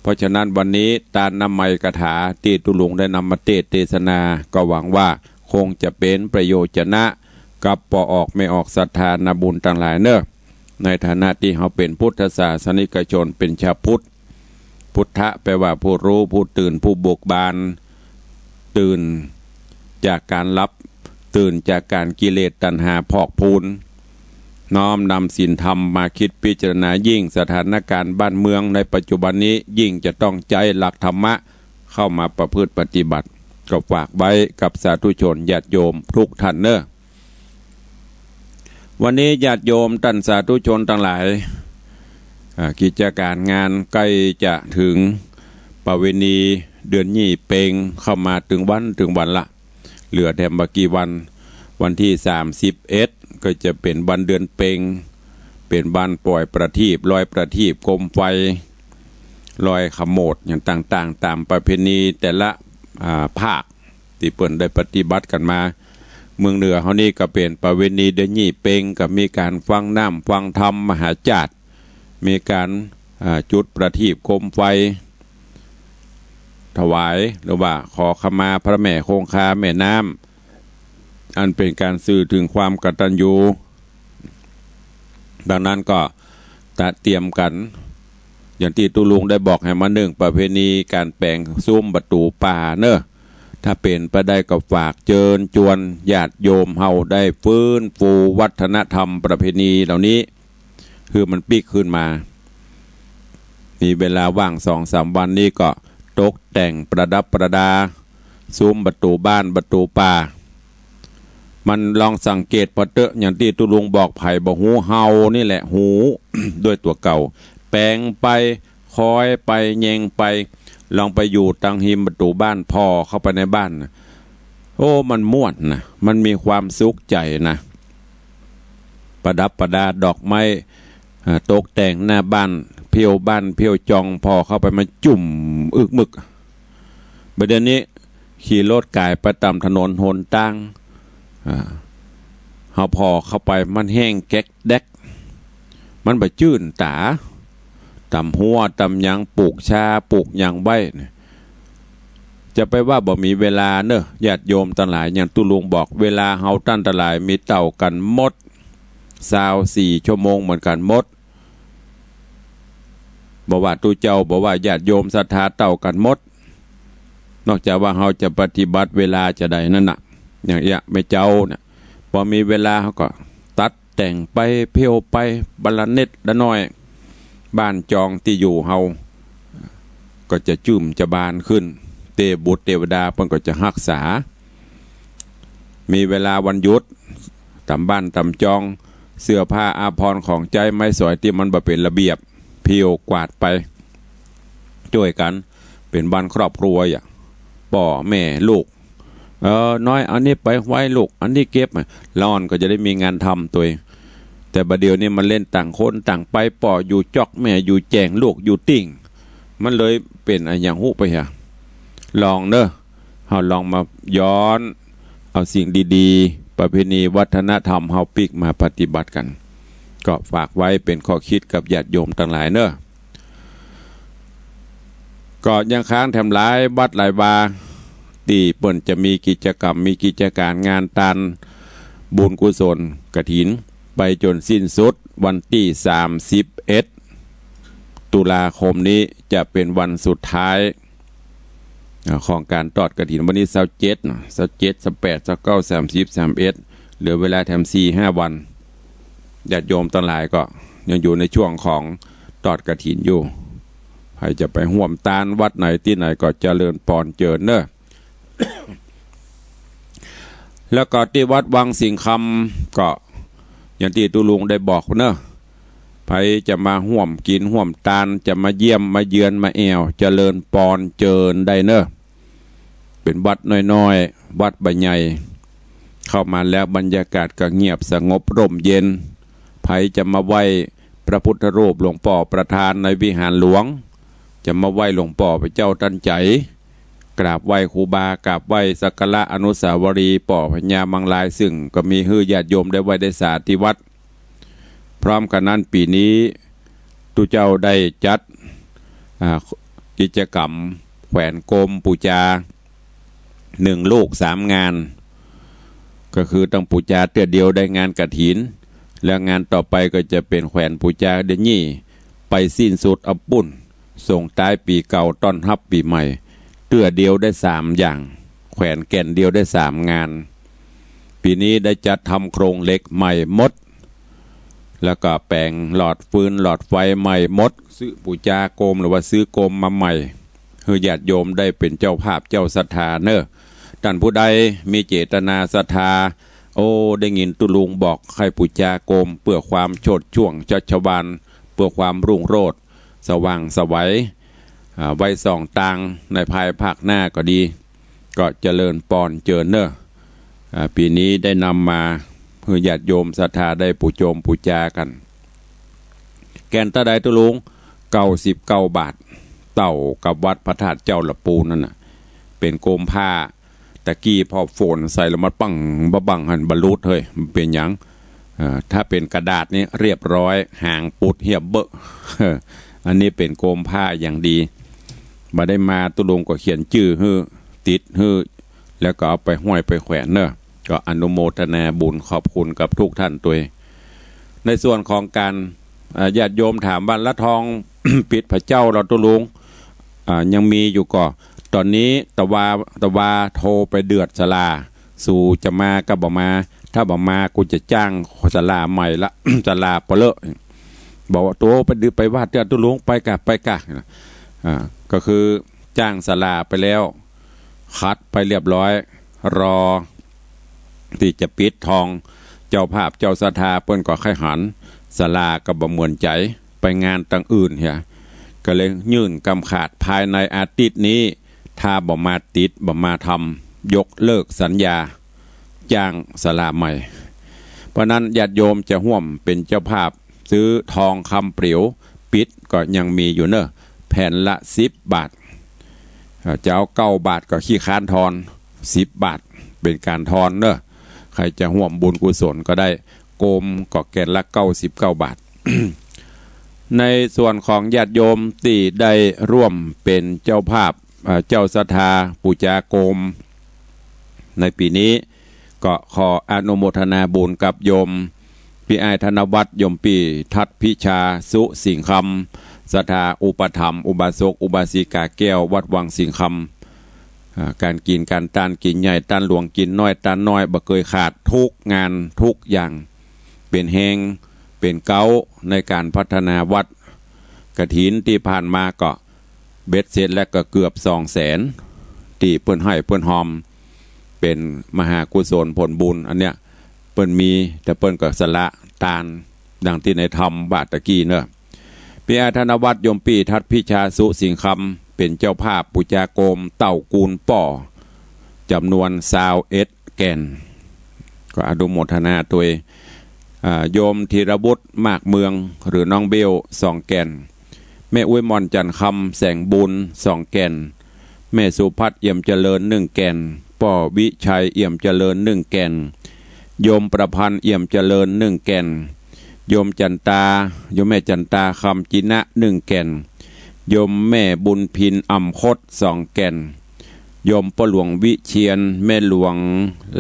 เพราะฉะนั้นวันนี้ตานนมัยคาถาตี้ตุ๊ลุงได้นำมาเตสน์เตสนา ก็หวังว่าคงจะเป๋นประโยชน์จะนะ กับป้อออกแม่ออกศรัทธานาบุญตังหลายเน่อ ในฐานะตี้เฮาเป๋นพุทธศาสนิกชน เป๋นชาวพุทธ พุทธะแปลว่าผู้รู้ ผู้ตื่น ผู้เบิกบาน ตื่นจากก๋านหลับ ตื่นจากก๋านกิเลสตัณหาพอกพูน น้อมนำศีลธรรมมากึ๊ดพิจารณา ยิ่งสถานการณ์บ้านเมืองในปัจจุบันนี้ ยิ่งจะต้องใจ๊หลักธรรมะ เข้ามาประพฤติปฏิบัติ ก็ฝากไว้กับสาธุชนญาติโยมทุกท่านเน้อ วันนี้ญาติโยมต้านสาธุชนตังหลาย อ่า กิจก๋านงานใก้จะเถิงประเพณีเดือนยี่เป็งเข้ามาเถิงวันเถิงวันละ เหลือแถมบ่กี่วัน วันตี้สามสิบเอ็ดก็จะเป๋นวันเดือนเป็ง เป๋นวันปล่อยประทีป ลอยประทีปโคมไฟ ลอยขโมดอย่างต่างๆ ต๋ามประเพณีแต่ละ อ่า ภาคตี้เปิ้นได้ปฏิบัติกั๋นมา เมืองเหนือเฮานี่ก็เป๋นประเพณีเดือนยี่เป็ง ก็มีก๋านฟังน้ำฟังธรรมมหาจ๊าด มีก๋าน อ่า จุดประทีปโคมไฟ ถวาย หรือว่าขอขมาพระแม่คงคาแม่น้ำ อันเป๋นก๋านสื่อเถิงความกตัญญู ดังนั้นก็ตระเตรียมกั๋น อย่างตี้ตุ๊ลุงได้บอกหื้อมานึ่ง ประเพณีก๋านแป๋งซูมประตู๋ป่าเน้อ ถ้าเป๋นไปได้ก็ฝากเจิญจวนญาติโยมเฮาได้ฟื้นฟูวัฒนธรรมประเพณีเหล่านี้ หื้อมันปิ๊กคืนมา มีเวลาว่างสองสามวันนี้ก็ตกแต่งประดับประดา ซูมประตู๋บ้านประตู๋ป่า มันลองสังเกตผ่อเต๊อะ อย่างตี้ตุ๊ลุงบอก ใผบ่ฮู้ เฮานี่แหละฮู้ ด้วยตั๋วเก่า แป๋งไป คอยไป แยงไป ลองไปอยู่ตังฮิมประตู๋บ้าน ผ่อเข้าไปในบ้านน่ะ โอ้ มันม่วนนะ มันมีความสุขใจ๋นะ ประดับประดาดอกไม้ อ่า ตกแต่งหน้าบ้าน เผี้ยวบ้าน เผี้ยวจอง ผ่อเข้าไปมันจุ่มอึกมึก บ่าเดี่ยวนี้ขี่รถก๋ายไปต๋ามถนนหนตาง อ่า เฮาผ่อเข้าไปมันแห้งแก๊กแด๊ก มันบ่จื้นต๋า ต๋ามฮั้วต๋ามหยังปลูกชาปลูกหยังไว้เนี่ย จะไปว่าบ่มีเวลาเน้อ ญาติโยมตังหลาย อย่างตุ๊ลุงบอก เวลาเฮาต้านตังหลายมีเต้ากั๋นหมด ซาวสี่ชั่วโมงเหมือนกั๋นหมด บ่ว่าตุ๊เจ้า บ่ว่าญาติโยมศรัทธาเต้ากั๋นหมด นอกจากว่าเฮาจะปฏิบัติเวลาจาใดนั้นน่ะ อย่างเอี้ยแม่เจ้าเนี่ย พอมีเวลาเฮาก็ตัดแต่งไป เผี้ยวไป บัลละนิดละน้อย บ้านจองตี้อยู่เฮาก็จะจื้มจะบานขึ้น เตบุตรเตวดาเปิ้นก็จะฮักษา มีเวลาวันหยุด ต๋ามบ้านต๋ามจอง เสื้อผ้าอาภรณ์ของใจ๊ไม้สอยตี้มันบ่เป๋นระเบียบ เผี้ยวกวาดไป จ้วยกั๋น เป๋นวันครอบครัวอะ ป้อแม่ลูก เออ น้อย อันนี้ไปไว้ลูก อันนี้เก็บมา ละอ่อนก็จะได้มีงานทำตวย แต่บ่าเดี่ยวนี้มันเล่นต่างคนต่างไป ป้ออยู่จ๊อก แม่อยู่แจ่ง ลูกอยู่ติ๊่ง มันเลยเป๋นอะหยังฮู้ไปฮะ ลองเน้อ เฮาลองมาย้อนเอาสิ่งดีๆ ประเพณีวัฒนธรรมเฮาปิ๊กมาปฏิบัติกั๋น ก็ฝากไว้เป๋นข้อคิดกับญาติโยมตังหลายเน้อ ก็ยังค้างแถมหลายวัดหลายวา ตี้เปิ้นจะมีกิจกรรม มีกิจก๋านงานตานบุญกุศลกฐิน ไปจ๋นสิ้นสุดวันตี้สามสิบเอ็ดตุลาคมนี้ จะเป๋นวันสุดท้าย อ่า ของก๋านตอดกฐิน วันนี้ซาวเจ็ดเนาะ ซาวเจ็ด ซาวแปด ซาวเก้า สามสิบ สามเอ็ด เหลือเวลาแถมสี่ห้าวัน ญาติโยมตังหลายก็ยังอยู่ในช่วงของตอดกฐินอยู่ ใผจะไปฮ่วมตานวัดไหนตี้ไหนก็เจริญปอนเจิญเน้อ แล้วก็ตี้วัดวังสิงห์คำก็อย่างตี้ตุ๊ลุงได้บอกเน้อ ใผจะมาฮ่วมกิ๋นฮ่วมตาน จะมาเยี่ยมมาเยือนมาแอ่ว เจริญปอนเจิญได้เน้อ เป๋นวัดน้อยๆ วัดบ่ใหญ่ เข้ามาแล้วบรรยากาศก็เงียบสงบร่มเย็น ใผจะมาไหว้พระพุทธรูปหลวงป้อประธานในวิหารหลวง จะมาไหว้หลวงป้อพระเจ้าตันใจ๋ กราบไหว้ครูบา กราบไหว้สักการะอนุสาวรีย์ป้อพญามังราย ซึ่งก็มีหื้อญาติโยมได้ไหว้ได้สาตี้วัด พร้อมกั๋นนั้นปี๋นี้ตุ๊เจ้าได้จัด อ่า กิจกรรมแขวนโกมปู๋จา นึ่งลูกสามงาน ก็คือต้องปู๋จาเตื้อเดียวได้งานกฐิน แล้วงานต่อไปก็จะเป๋นแขวนปู๋จาเดือนยี่ ไปสิ้นสุดเอาปุ้น ส่งต๊ายปี๋เก่าต้อนฮับปี๋ใหม่ เตื้อเดียวได้สามอย่าง แขวนแก่นเดียวได้สามงาน ปี๋นี้ได้จัดทำโครงเหล็กใหม่หมด แล้วก็แป๋งหลอดฟืนหลอดไฟใหม่หมด ซื้อปู๋จาโกมหรือว่าซื้อโกมมาใหม่ หื้อญาติโยมได้เป๋นเจ้าภาพเจ้าศรัทธาเน่อ ต้านผู้ใดมีเจตนาศรัทธา โอ้ ได้ยินตุ๊ลุงบอกใค่ปู๋จาโกมเปื้อความโชติช่วงชัชวาล เปื้อความรุ่งโรจน์สว่างไสว อ่า ไว้ส่องตางในภายภาคหน้าก็ดี ก็เจริญปอนเจิญเน่อ อ่า ปี๋นี้ได้นำมาหื้อญาติโยมศรัทธาได้ปู๋จมปู๋จากั๋น แก่นเต้าใดตุ๊ลุง เก้าสิบเก้าบาท เต้ากับวัดพระธาตุเจ้าละปูนั่นน่ะ เป๋นโกมผ้า ตะกี้พอฝนใส่แล้วมันปังบะบังหันบรรลุดเฮ้ย มันเป๋นหยัง เอ่อ ถ้าเป๋นกระดาษนี่เรียบร้อย หางปุดเหียบเบ้อ อันนี้เป๋นโกมผ้าอย่างดี บ่ได้มาตุ๊ลุงก็เขียนจื้อหื้อ ติดหื้อ แล้วก็เอาไปห้อยไปแขวนเน่อ ก็อนุโมทนาบุญขอบคุณกับทุกท่านตวย ในส่วนของการ อ่า ญาติโยมถามว่า ละทอง ปิดผะเจ้าลอตุ๊ลุง อ่า ยังมีอยู่ก่อ ต๋อนนี้ตะวา ตะวาโทรไปเดือดศาลา สูจะมาก็บ่มา ถ้าบ่มากูจะจ้างศาลาใหม่ละ ศาลาปะเลอะ บอกว่า โตไปดือ ไปวาดเตื้อตุ๊ลุง ไปก่ะ ไปก่ะ อ่า ก็คือจ้างศาลาไปแล้ว คัดไปเรียบร้อย รอตี้จะปิดทอง เจ้าภาพเจ้าศรัทธาเปิ้นก็ใค่หัน ศาลาก็บ่เหมือนใจ๋ ไปงานตังอื่นเหีย ก็เลยยื่นกำขาดภายในอาทิตย์นี้ ถ้าบ่มาติด บ่มาทำ ยกเลิกสัญญา จ้างศาลาใหม่ เพราะนั้นญาติโยมจะฮ่วมเป๋นเจ้าภาพซื้อทองคำเปล๋วปิดก็ยังมีอยู่เน่อ แผ่นละสิบบาท อ่า จะเอาเก้าบาทก็ขี้ค้านทอน สิบบาท เป๋นก๋านทอนเน่อ ใผจะฮ่วมบุญกุศลก็ได้ โกมก็แก่นละเก้าสิบเก้าบาท ในส่วนของญาติโยมตี้ได้ร่วมเป๋นเจ้าภาพ อ่า เจ้าศรัทธาปู๋จาโกม ในปี๋นี้ ก็ขออนุโมทนาบุญกับโยมปี้อ้ายธนวัฒน์ โยมปี้ทัดพิชา สุสิงห์คำ ศรัทธาอุปถัมภ์ อุบาสกอุบาสิกาแก้ววัดวังสิงห์คำ อ่า ก๋านกิ๋นก๋านตาน กิ๋นใหญ่ตานหลวง กิ๋นน้อยตานน้อย บ่เกยขาด กู้งานกู้อย่าง เป๋นแฮงเป๋นเก๊าในก๋านพัฒนาวัด กฐินตี้ผ่านมาก็ เบ็ดเสร็จแล้วก็เกือบสองแสน ตี้เปิ้นใฮ้เปิ้นฮอม เป๋นมหากุศลผลบุญ อันเนี้ยเปิ้นมี แต่เปิ้นก็สละตานดังตี้ในธรรมว่าตะกี้เน่อ ปี้อ้ายธนวัฒน์ โยมปี้ทัดพิชา สุสิงห์คำ เป๋นเจ้าภาพปู๋จาโกมเต้ากูลป้อ จ๋ำนวนซาวเอ็ดแก่น ก็อนุโมทนาตวย อ่า โยมธีรวุฒิ มากเมือง หรือน้องเบ้ว สองแก่น แม่อุ๊ย หม่อนจันทร์คำ แสงบุญ สองแก่น แม่สุพัฒน์ เอี่ยมเจริญ นึ่งแก่น ป้อวิชัย เอี่ยมเจริญ นึ่งแก่น โยมประพันธ์ เอี่ยมเจริญ นึ่งแก่น โยมจันตา โยมแม่จันตา คำจินะ นึ่งแก่น โยมแม่บุญพิน อ่ำคด สองแก่น โยมป้อหลวงวิเชียร แม่หลวง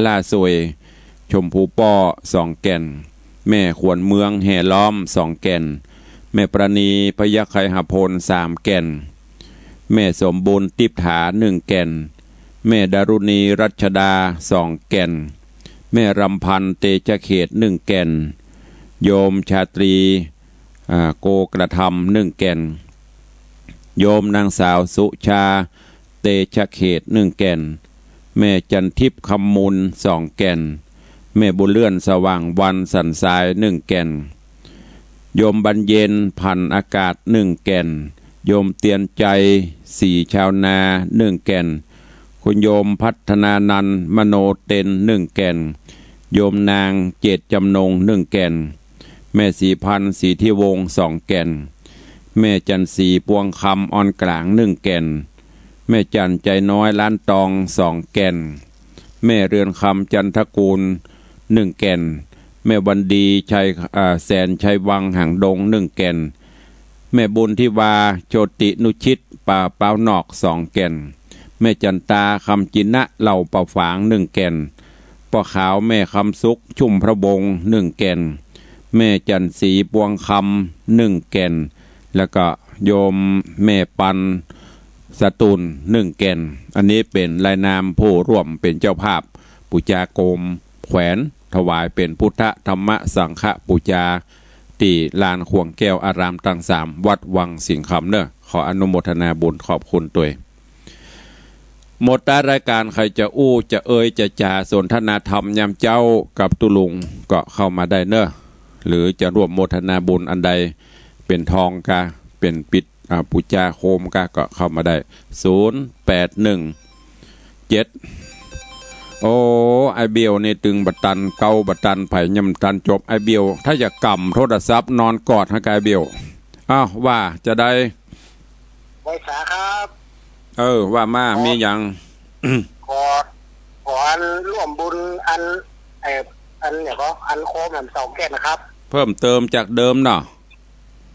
ล่าสวย ชมพูป้อ สองแก่น แม่ขวัญเมือง แห่ล้อม สองแก่น แม่ประณี พยัคฆไคหพล สามแก่น แม่สมบูรณ์ ติ๊บถา นึ่งแก่น แม่ดารุณี รัชดา สองแก่น แม่รำพันธ์ เตชะเขต นึ่งแก่น โยมชาตรี อ่า โกกระทำ นึ่งแก่น โยมนางสาวสุชา เตชะเขต นึ่งแก่น แม่จันทิพย์ คำมูล สองแก่น แม่บุญเลื่อน สว่างวัน สันทราย นึ่งแก่น โยมบรรเย็น พันอากาศ นึ่งแก่น โยมเตียนใจ ศรีชาวนา นึ่งแก่น คุณโยมพัฒนานันท์ มโนเต็น นึ่งแก่น โยมนางเจตจำนง นึ่งแก่น แม่ศรีพันธ์ ศรีทิวงศ์ สองแก่น แม่จันทร์ศรี ปวงคำ อ่อนกลาง นึ่งแก่น แม่จันทร์ใจน้อย ล้านตอง สองแก่น แม่เรือนคำ จันทกูล นึ่งแก่น แม่วันดี ชัย อ่า แสนชัยวัง หางดง นึ่งแก่น แม่บุญทิวา โชตินุชิต ป่าเป้านอก สองแก่น แม่จันตา คำจินะ เหล่าป่าฝาง นึ่งแก่น ป้อขาว แม่คำสุข ชุ่มพระวงศ์ นึ่งแก่น แม่จันทร์ศรี ปวงคำ นึ่งแก่น แล้วก็โยมแม่ปัน สตูล นึ่งแก่น อันนี้เป๋นรายนามผู้ร่วมเป๋นเจ้าภาพปู๋จาโกมแขวน ถวายเป๋นพุทธธรรมสังฆปู๋จา ตี้ลานขวงแก้วอารามตังสาม วัดวังสิงห์คำเน่อ ขออนุโมทนาบุญขอบคุณตวย หมดตาดรายก๋าน ใผจะอู้จะเอ่ยจะจ๋าสนทนาธรรมยามเจ๊ากับตุ๊ลุงก็เข้ามาได้เน่อ หรือจะร่วมโมทนาบุญอันใด เป๋นทองกา เป๋นปิด อ่า ปู๋จาโคมกา ก็เข้ามาได้ ศูนย์แปดหนึ่งเจ็ด โอ้ ไอ้เบี้ยวนี่ตึงบ่ตันเก๊าบ่ตันใผ ยังบ่ตันจบ ไอ้เบี้ยว ถ้าอยากก่ำโทรศัพท์นอนกอดหั้นกา ไอ้เบี้ยว อ้าว ว่าจาใด ไหว้สาครับ เออ ว่ามา ขอ มีหยัง ขอ ขออันร่วมบุญอัน เอ่อ อันเนี่ยก็อันโคมอันสองแก่นนะครับ เพิ่มเติมจากเดิมเนาะ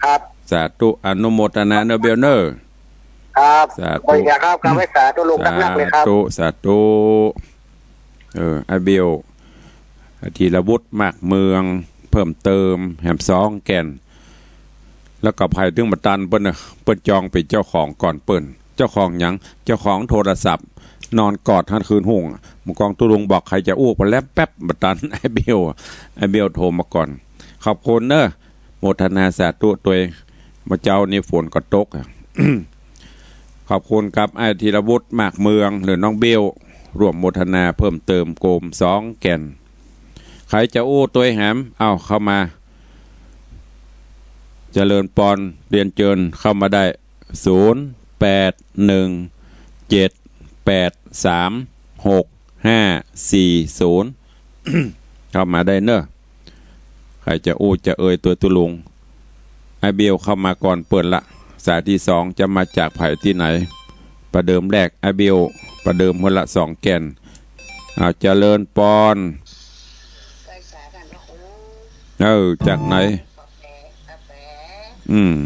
ครับ สาธุ อนุโมทนาเน่อเบี้ยวเน่อ ครับ สาธุ ไหว้สาครับ ครับ ไหว้สาตุ๊ลุงนักๆเลยครับ สาธุ สาธุ เออ ไอ้เบี้ยว ธีรวุฒิ มากเมือง เพิ่มเติมแหมสองแก่น แล้วก็ใผตึงบ่ตันเปิ้นเน่อ เปิ้นจองเป๋นเจ้าของก่อนเปิ้น เจ้าของหยัง เจ้าของโทรศัพท์ นอนกอดหั้นคืนฮุ่ง เมื่อกองตุ๊ลุงบอกใผจะอู้ไปแล้วแป๊บบ่ตัน ไอ้เบี้ยว ไอ้เบี้ยวโทรมาก่อน ขอบคุณเน่อ โมทนาสาธุตวย เมื่อเจ๊านี้ฝนก็ตกอะ ขอบคุณกับไอ้ธีรวุฒิ มากเมือง หรือน้องเบี้ยว ร่วมโมทนาเพิ่มเติมโกมสองแก่น ใผจะอู้ตวยแหม เอ้า เข้ามา เจริญปอน เรียนเจิญเข้ามาได้ ศูนย์แปดหนึ่งเจ็ดแปดสามหกห้าสี่ศูนย์ เข้ามาได้เน่อ ใผจะอู้จะเอ่ยตวยตุ๊ลุง ไอ้เบี้ยวเข้ามาก่อนเปิ้นละ สายตี้สองจะมาจากใผตี้ไหน ประเดิมแรก ไอ้เบี้ยว ประเดิมหั้นละสองแก่น อ้าว เจริญปอน เออ จากไหน อืม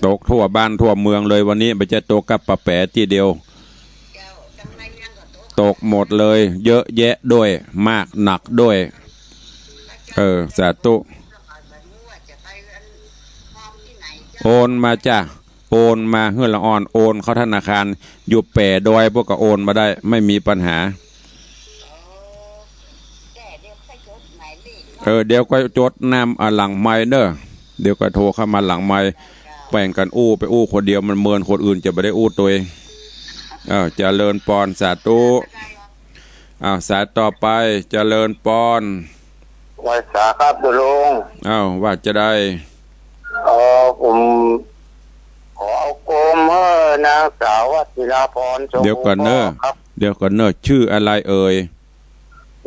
ตกทั่วบ้านทั่วเมืองเลยวันนี้ บ่ใจ้ตกกับป้าแป๋ตี้เดียว ตกหมดเลย เยอะแยะด้วย มากหนักด้วย เออ สาธุ โอนมาจ้ะ โอนมาหื้อละอ่อน โอนเข้าธนาคาร อยู่แป๋ดอย พวกก็โอนมาได้ ไม่มีปัญหา เออ เดี๋ยวก็จดนำ อ่า หลังไมค์เน่อ เดี๋ยวก็โทรเข้ามาหลังไมค์ แบ่งกั๋นอู้ ไปอู้คนเดียวมันเมิน คนอื่นจะบ่ได้อู้ตวย เอ้า เจริญปอน สาธุ อ้าว สายต่อไป เจริญปอน ไหว้สาครับตุ๊ลุง อ้าว ว่าจาใด เอ่อ ผมขอเอาโกมหื้อนางสาววชิราพร ชมพู เดี๋ยวก่อนเน่อ ป้อครับ เดี๋ยวก่อนเน่อ ชื่ออะไรเอ่ย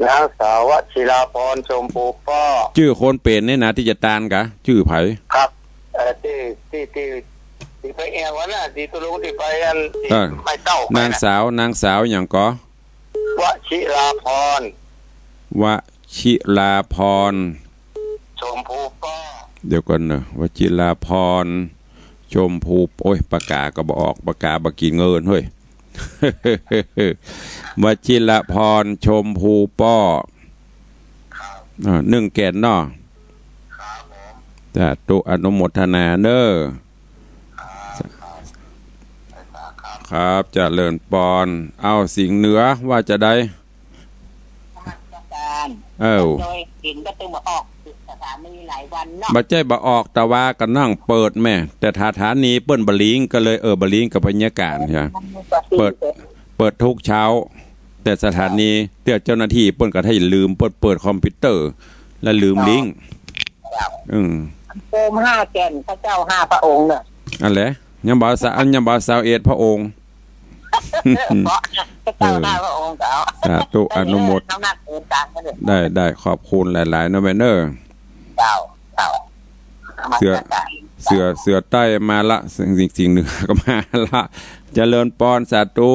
นางสาววชิราพร ชมพูป้อ จื้อคนเป๋นนี่นะ ตี้จะตานกา จื้อใผ ครับ เอ่อ ตี้ ตี้ ตี้ ตี้ไปแอ่วอะนะ ตี้ตุ๊ลุงตี้ไปอัน ตี้ เออ ไม้เต๊าไปนะ นางสาว นางสาวหยังก่อ วชิราพร วชิราพร ชมพูป้อ เดี๋ยวก่อนเน่อ วชิราพร ชมพู โอ๊ย ปากก๋าก็บ่ออก ปากก๋าบ่กิ๋นเงินเฮ้ย วชิราพร ชมพูป้อ ครับ อ่า นึ่งแก่นเนาะ ครับผม สาธุ อนุโมทนาเน่อ ครับ ครับ ไหว้สาครับ ครับ เจริญปอน เอ้า สิงห์เหนือ ว่าจาใด นมัสก๋าน เอ้า โดยสิงห์ก็ตึงบ่ออกสถานีหลายวันเนาะ บ่ใจ้บ่ออก แต่ว่าก็นั่งเปิดแม่ แต่สถานีเปิ้นบ่ลิงก์ ก็เลย เออ บ่ลิงก์กับบรรยากาศใช่ เปิด เปิดทุกเช้า แต่สถานี เดี๋ยวเจ้าหน้าตี้เปิ้นก็ถ้าลืม เปิ้นเปิดคอมพิวเตอร์ แล้วลืมลิงก์ ครับ อืม โกมห้าแก่น พระเจ้าห้าพระองค์เน่อ อันแหละ ยังบ่สะ ยังบ่ซาวเอ็ดพระองค์ เพราะพระเจ้าห้าพระองค์ก็เอา สาธุ อนุโมท เออ น้ำหนักเกินกลางก็เลย ได้ ได้ ขอบคุณหลายๆ เน่อแม่เน่อ เจ้า เจ้า เสือ นมัสก๋าน เสือ เสือใต้มาละ สิงห์ สิงห์เหนือก็มาละ เจริญปอน สาธุ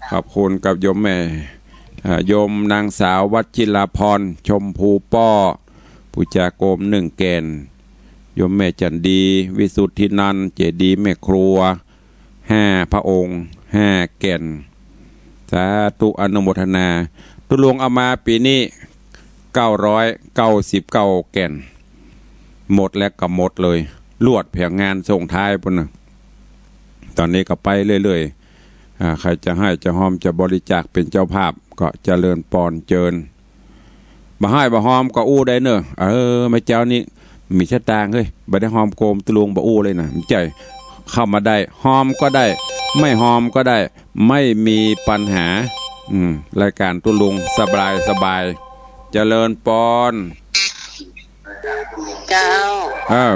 ขอบคุณกับโยมแม่ อ่า โยมนางสาววชิราพร ชมพูป้อ ปู๋จาโกมนึ่งแก่น โยมแม่จันดี วิสุทธินันท์ เจดีย์แม่ครัว ห้าพระองค์ ห้าแก่น สาธุ อนุโมทนา ตุ๊ลุงเอามาปี๋นี้ เก้าร้อยเก้าสิบเก้าแก่น หมดแล้วก็หมดเลย ลวดแผนงานส่งท้ายปู้นน่ะ ต๋อนนี้ก็ไปเรื่อยๆ อ่า ใผจะไห้จะฮอมจะบริจาคเป๋นเจ้าภาพก็เจริญปอนเจิญ บ่ไห้บ่ฮอมก็อู้ได้เน่อ เออ แม่เจ้านี่มีสตางค์เฮ้ย บ่ได้ฮอมโกมตุ๊ลุงบ่อู้เลยนะ บ่ใจ้ เข้ามาได้ ฮอมก็ได้ ไม่ฮอมก็ได้ ไม่มีปัญหา อืม รายการตุ๊ลุงสบายสบาย เจริญปอน เจ้า เอ้า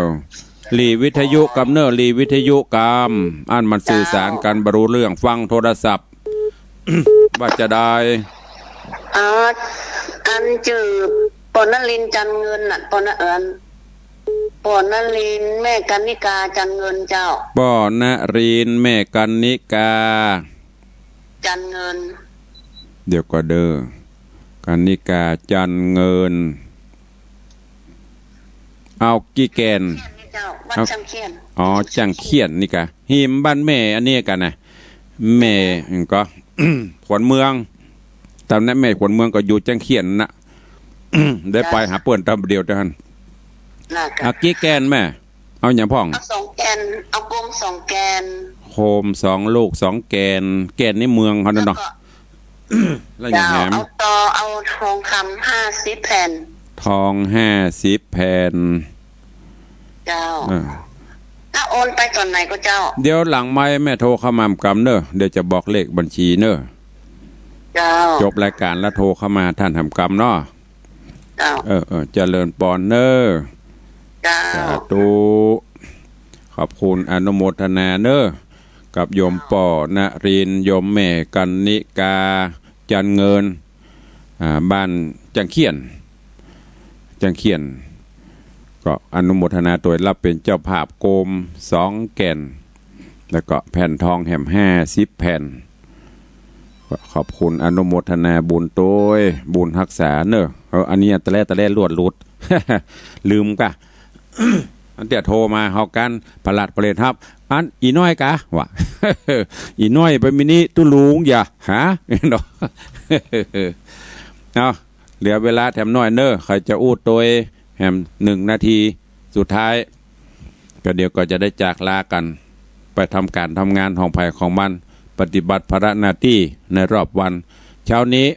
หลีวิทยุกำเน่อ หลีวิทยุกำ อันมันสื่อสารกั๋นบ่ฮู้เรื่อง ฟังโทรศัพท์ ว่าจะได้ อ๋อ อันจื้อ ปอนนรินทร์ จันทร์เงินน่ะ ปอนน- เอิ้น ปอนนรินทร์ แม่กรรณิกา จันทร์เงินเจ้า ปอนนรินทร์ แม่กรรณิกา จันทร์เงิน เดี๋ยวก่อนเด้อ กรรณิกา จันทร์เงิน เอากี่แก่น เจ้า บ้าน เอา จังเขียน อ๋อ จังเขียนนี่กะ หิมบ้านแม่อันนี้กั๋นนะ แม่ก็ ขวัญเมือง ต๋อนนั้นแม่ขวัญเมืองก็อยู่จังเขียนน่ะ ได้ไปหาเปิ้นต๋อนเดียวเต้าหั้น น่ะกะ เอากี่แก่นแม่ เอาหยังพ่อง เอาสองแก่น เอาโกมสองแก่น โกมสองลูกสองแก่น แก่นในเมืองเขานั่นเนาะ แล้วก็ แล้วหยังแหม เจ้า เอาต่อ เอาทองคำห้าสิบแผ่น ทองห้าสิบแผ่น เจ้า เออ ถ้าโอนไปต๋อนไหนก็เจ้า เดี๋ยวหลังไมค์แม่โทรเข้ามากำเน่อ เดี๋ยวจะบอกเลขบัญชีเน่อ เจ้า จบรายการแล้วโทรเข้ามาต้านแหมกำเนาะ เจ้า เออ เออ เจริญปอนเน่อ เจ้า สาธุ ขอบคุณอนุโมทนาเน่อ กับโยมป้อนรินทร์ โยมแม่กรรณิกา จันทร์เงิน อ่า บ้านจังเขียน จังเขียน ก็อนุโมทนาตวย รับเป๋นเจ้าภาพโกมสองแก่น แล้วก็แผ่นทองแหมห้าสิบแผ่น ก็ขอบคุณอนุโมทนาบุญตวย บุญฮักษาเน่อ เออ อันนี้ตะแล่ตะแล่ลวดหลุด ลืมกะ อันเตี้ยโทรมาเฮากั๋น ผลัดผลิตฮับ อันอีน้อยกะ ว่า อีน้อยไปมินิตุ๊ลุงอย่า หา เนาะ เอา เหลือเวลาแถมน้อยเน่อ ใผจะอู้ตวยแหมหนึ่งนาทีสุดท้าย ก็เดี๋ยวก็จะได้จากลากั๋น ไปทำก๋านทำงานของใผของมัน ปฏิบัติภาระหน้าตี้ในรอบวัน เช้านี้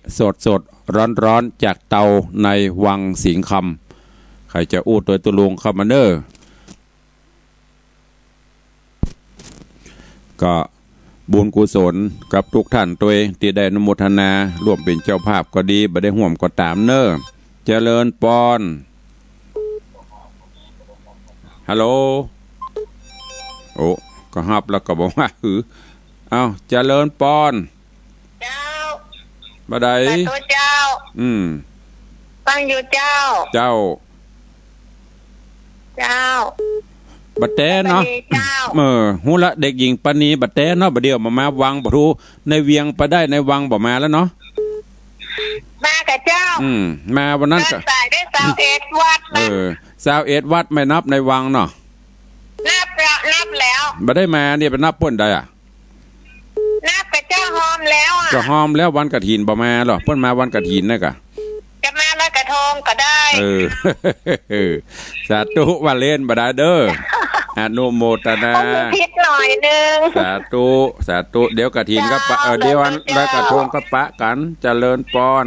สดๆ ร้อนๆ จากเตาในวังสิงห์คำ ใผจะอู้ตวยตุ๊ลุงเข้ามาเน่อ ก็บุญกุศลกับทุกท่านตวยตี้ได้อนุโมทนาร่วมเป๋นเจ้าภาพก็ดี บ่ได้ฮ่วมก็ต๋ามเน่อ เจริญปอน ฮัลโหล โอ้ ก็ฮับแล้วก็บ่ว่าหือ เอ้า เจริญปอน เจ้า บ่าใด สาธุเจ้า อืม ฟังอยู่เจ้า เจ้า เจ้า บ่าแต๊เนาะ ป้านีเจ้า เออ ฮู้ละ เด็กหญิงป้านี บ่าแต๊เนาะ บ่าเดี่ยวบ่ามาวัง บ่ฮู้ ในเวียงไปได้ ในวังบ่ามาแล้วเนาะ มากะเจ้า อืม มาวันนั้นกะ เดินสายได้ซาวเอ็ดวัดนะ เออ ซาวเอ็ดวัดไม่นับในวังเนาะ นับแล้ว นับแล้ว บ่าได้มาเนี่ย ไปนับเปิ้นได้อะ นับกะเจ้า ฮอมแล้วอะ ก็ฮอมแล้ว วันกฐินบ่มาหรอ เปิ้นมาวันกฐินน่ะกะ จะมาลอยกระทงก็ได้ เออ สาธุ ว่าเล่นบ่ได้เด้อ อนุโมทนา ก็มีผิดหน่อยนึง สาธุ สาธุ เดี๋ยวกฐินก็ปะ เจ้า เออ เดี๋ยวอัน สาธุเจ้า ลอยกระทงก็ปะกั๋น เจริญปอน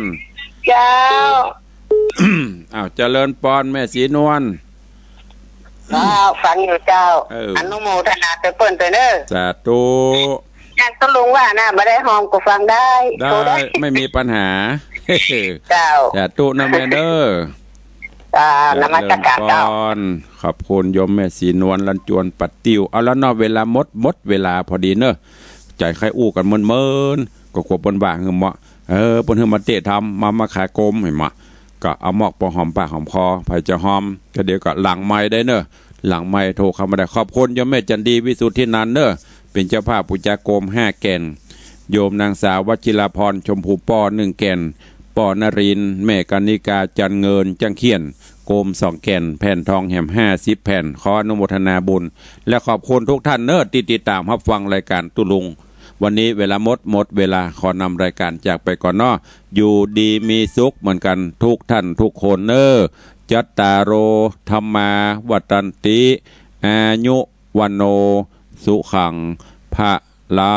เจ้า อ้าว เจริญปอนแม่ศรีนวล เจ้า ฟังอยู่เจ้า เออ อนุโมทนาตวยเปิ้นตวยเน่อ สาธุ อย่างตุ๊ลุงว่านะ บ่ได้ฮอมก็ฟังได้ ได้ โทรได้ ไม่มีปัญหา เจ้า สาธุนะแม่เน่อ อ่า นมัสการเจ้า เจริญปอน ขอบคุณโยมแม่ศรีนวล ลันจวนปัดติ้ว เอาละเนาะ เวลาหมด หมดเวลาพอดีเน่อ ใจ๋ใค่อู้กั๋นเมินๆ ก็กลัวเปิ้นว่าหื้อเหมาะ เออ เปิ้นหื้อมาเต๊ะทำ มา มาขายโกมหื้อเหมาะ ก็เอามอบปอหอมปากหอมคอ ใผจะฮอม ก็เดี๋ยวก็หลังไมค์ได้เน่อ หลังไมค์โทรเข้ามาได้ ขอบคุณโยมแม่จันดี วิสุทธินันท์เน่อ เป๋นเจ้าภาพปู๋จาโกมห้าแก่น โยมนางสาววชิราพร ชมพูป้อ หนึ่งแก่น ป้อนรินทร์ แม่กรรณิกา จันทร์เงิน จังเขียน โกมสองแก่น แผ่นทองแหมห้าสิบแผ่น ขออนุโมทนาบุญ และขอบคุณทุกท่านเน่อ ตี้ติดต๋ามฮับฟังรายก๋านตุ๊ลุง วันนี้เวลาหมด หมดเวลา ขอนำรายก๋านจากไปก่อนเนาะ อยู่ดีมีสุขเหมือนกั๋นทุกท่านทุกคนเน่อ จัตตาโร ธัมมา วัฑฒันติ อายุ วัณโณ สุขัง พะลัง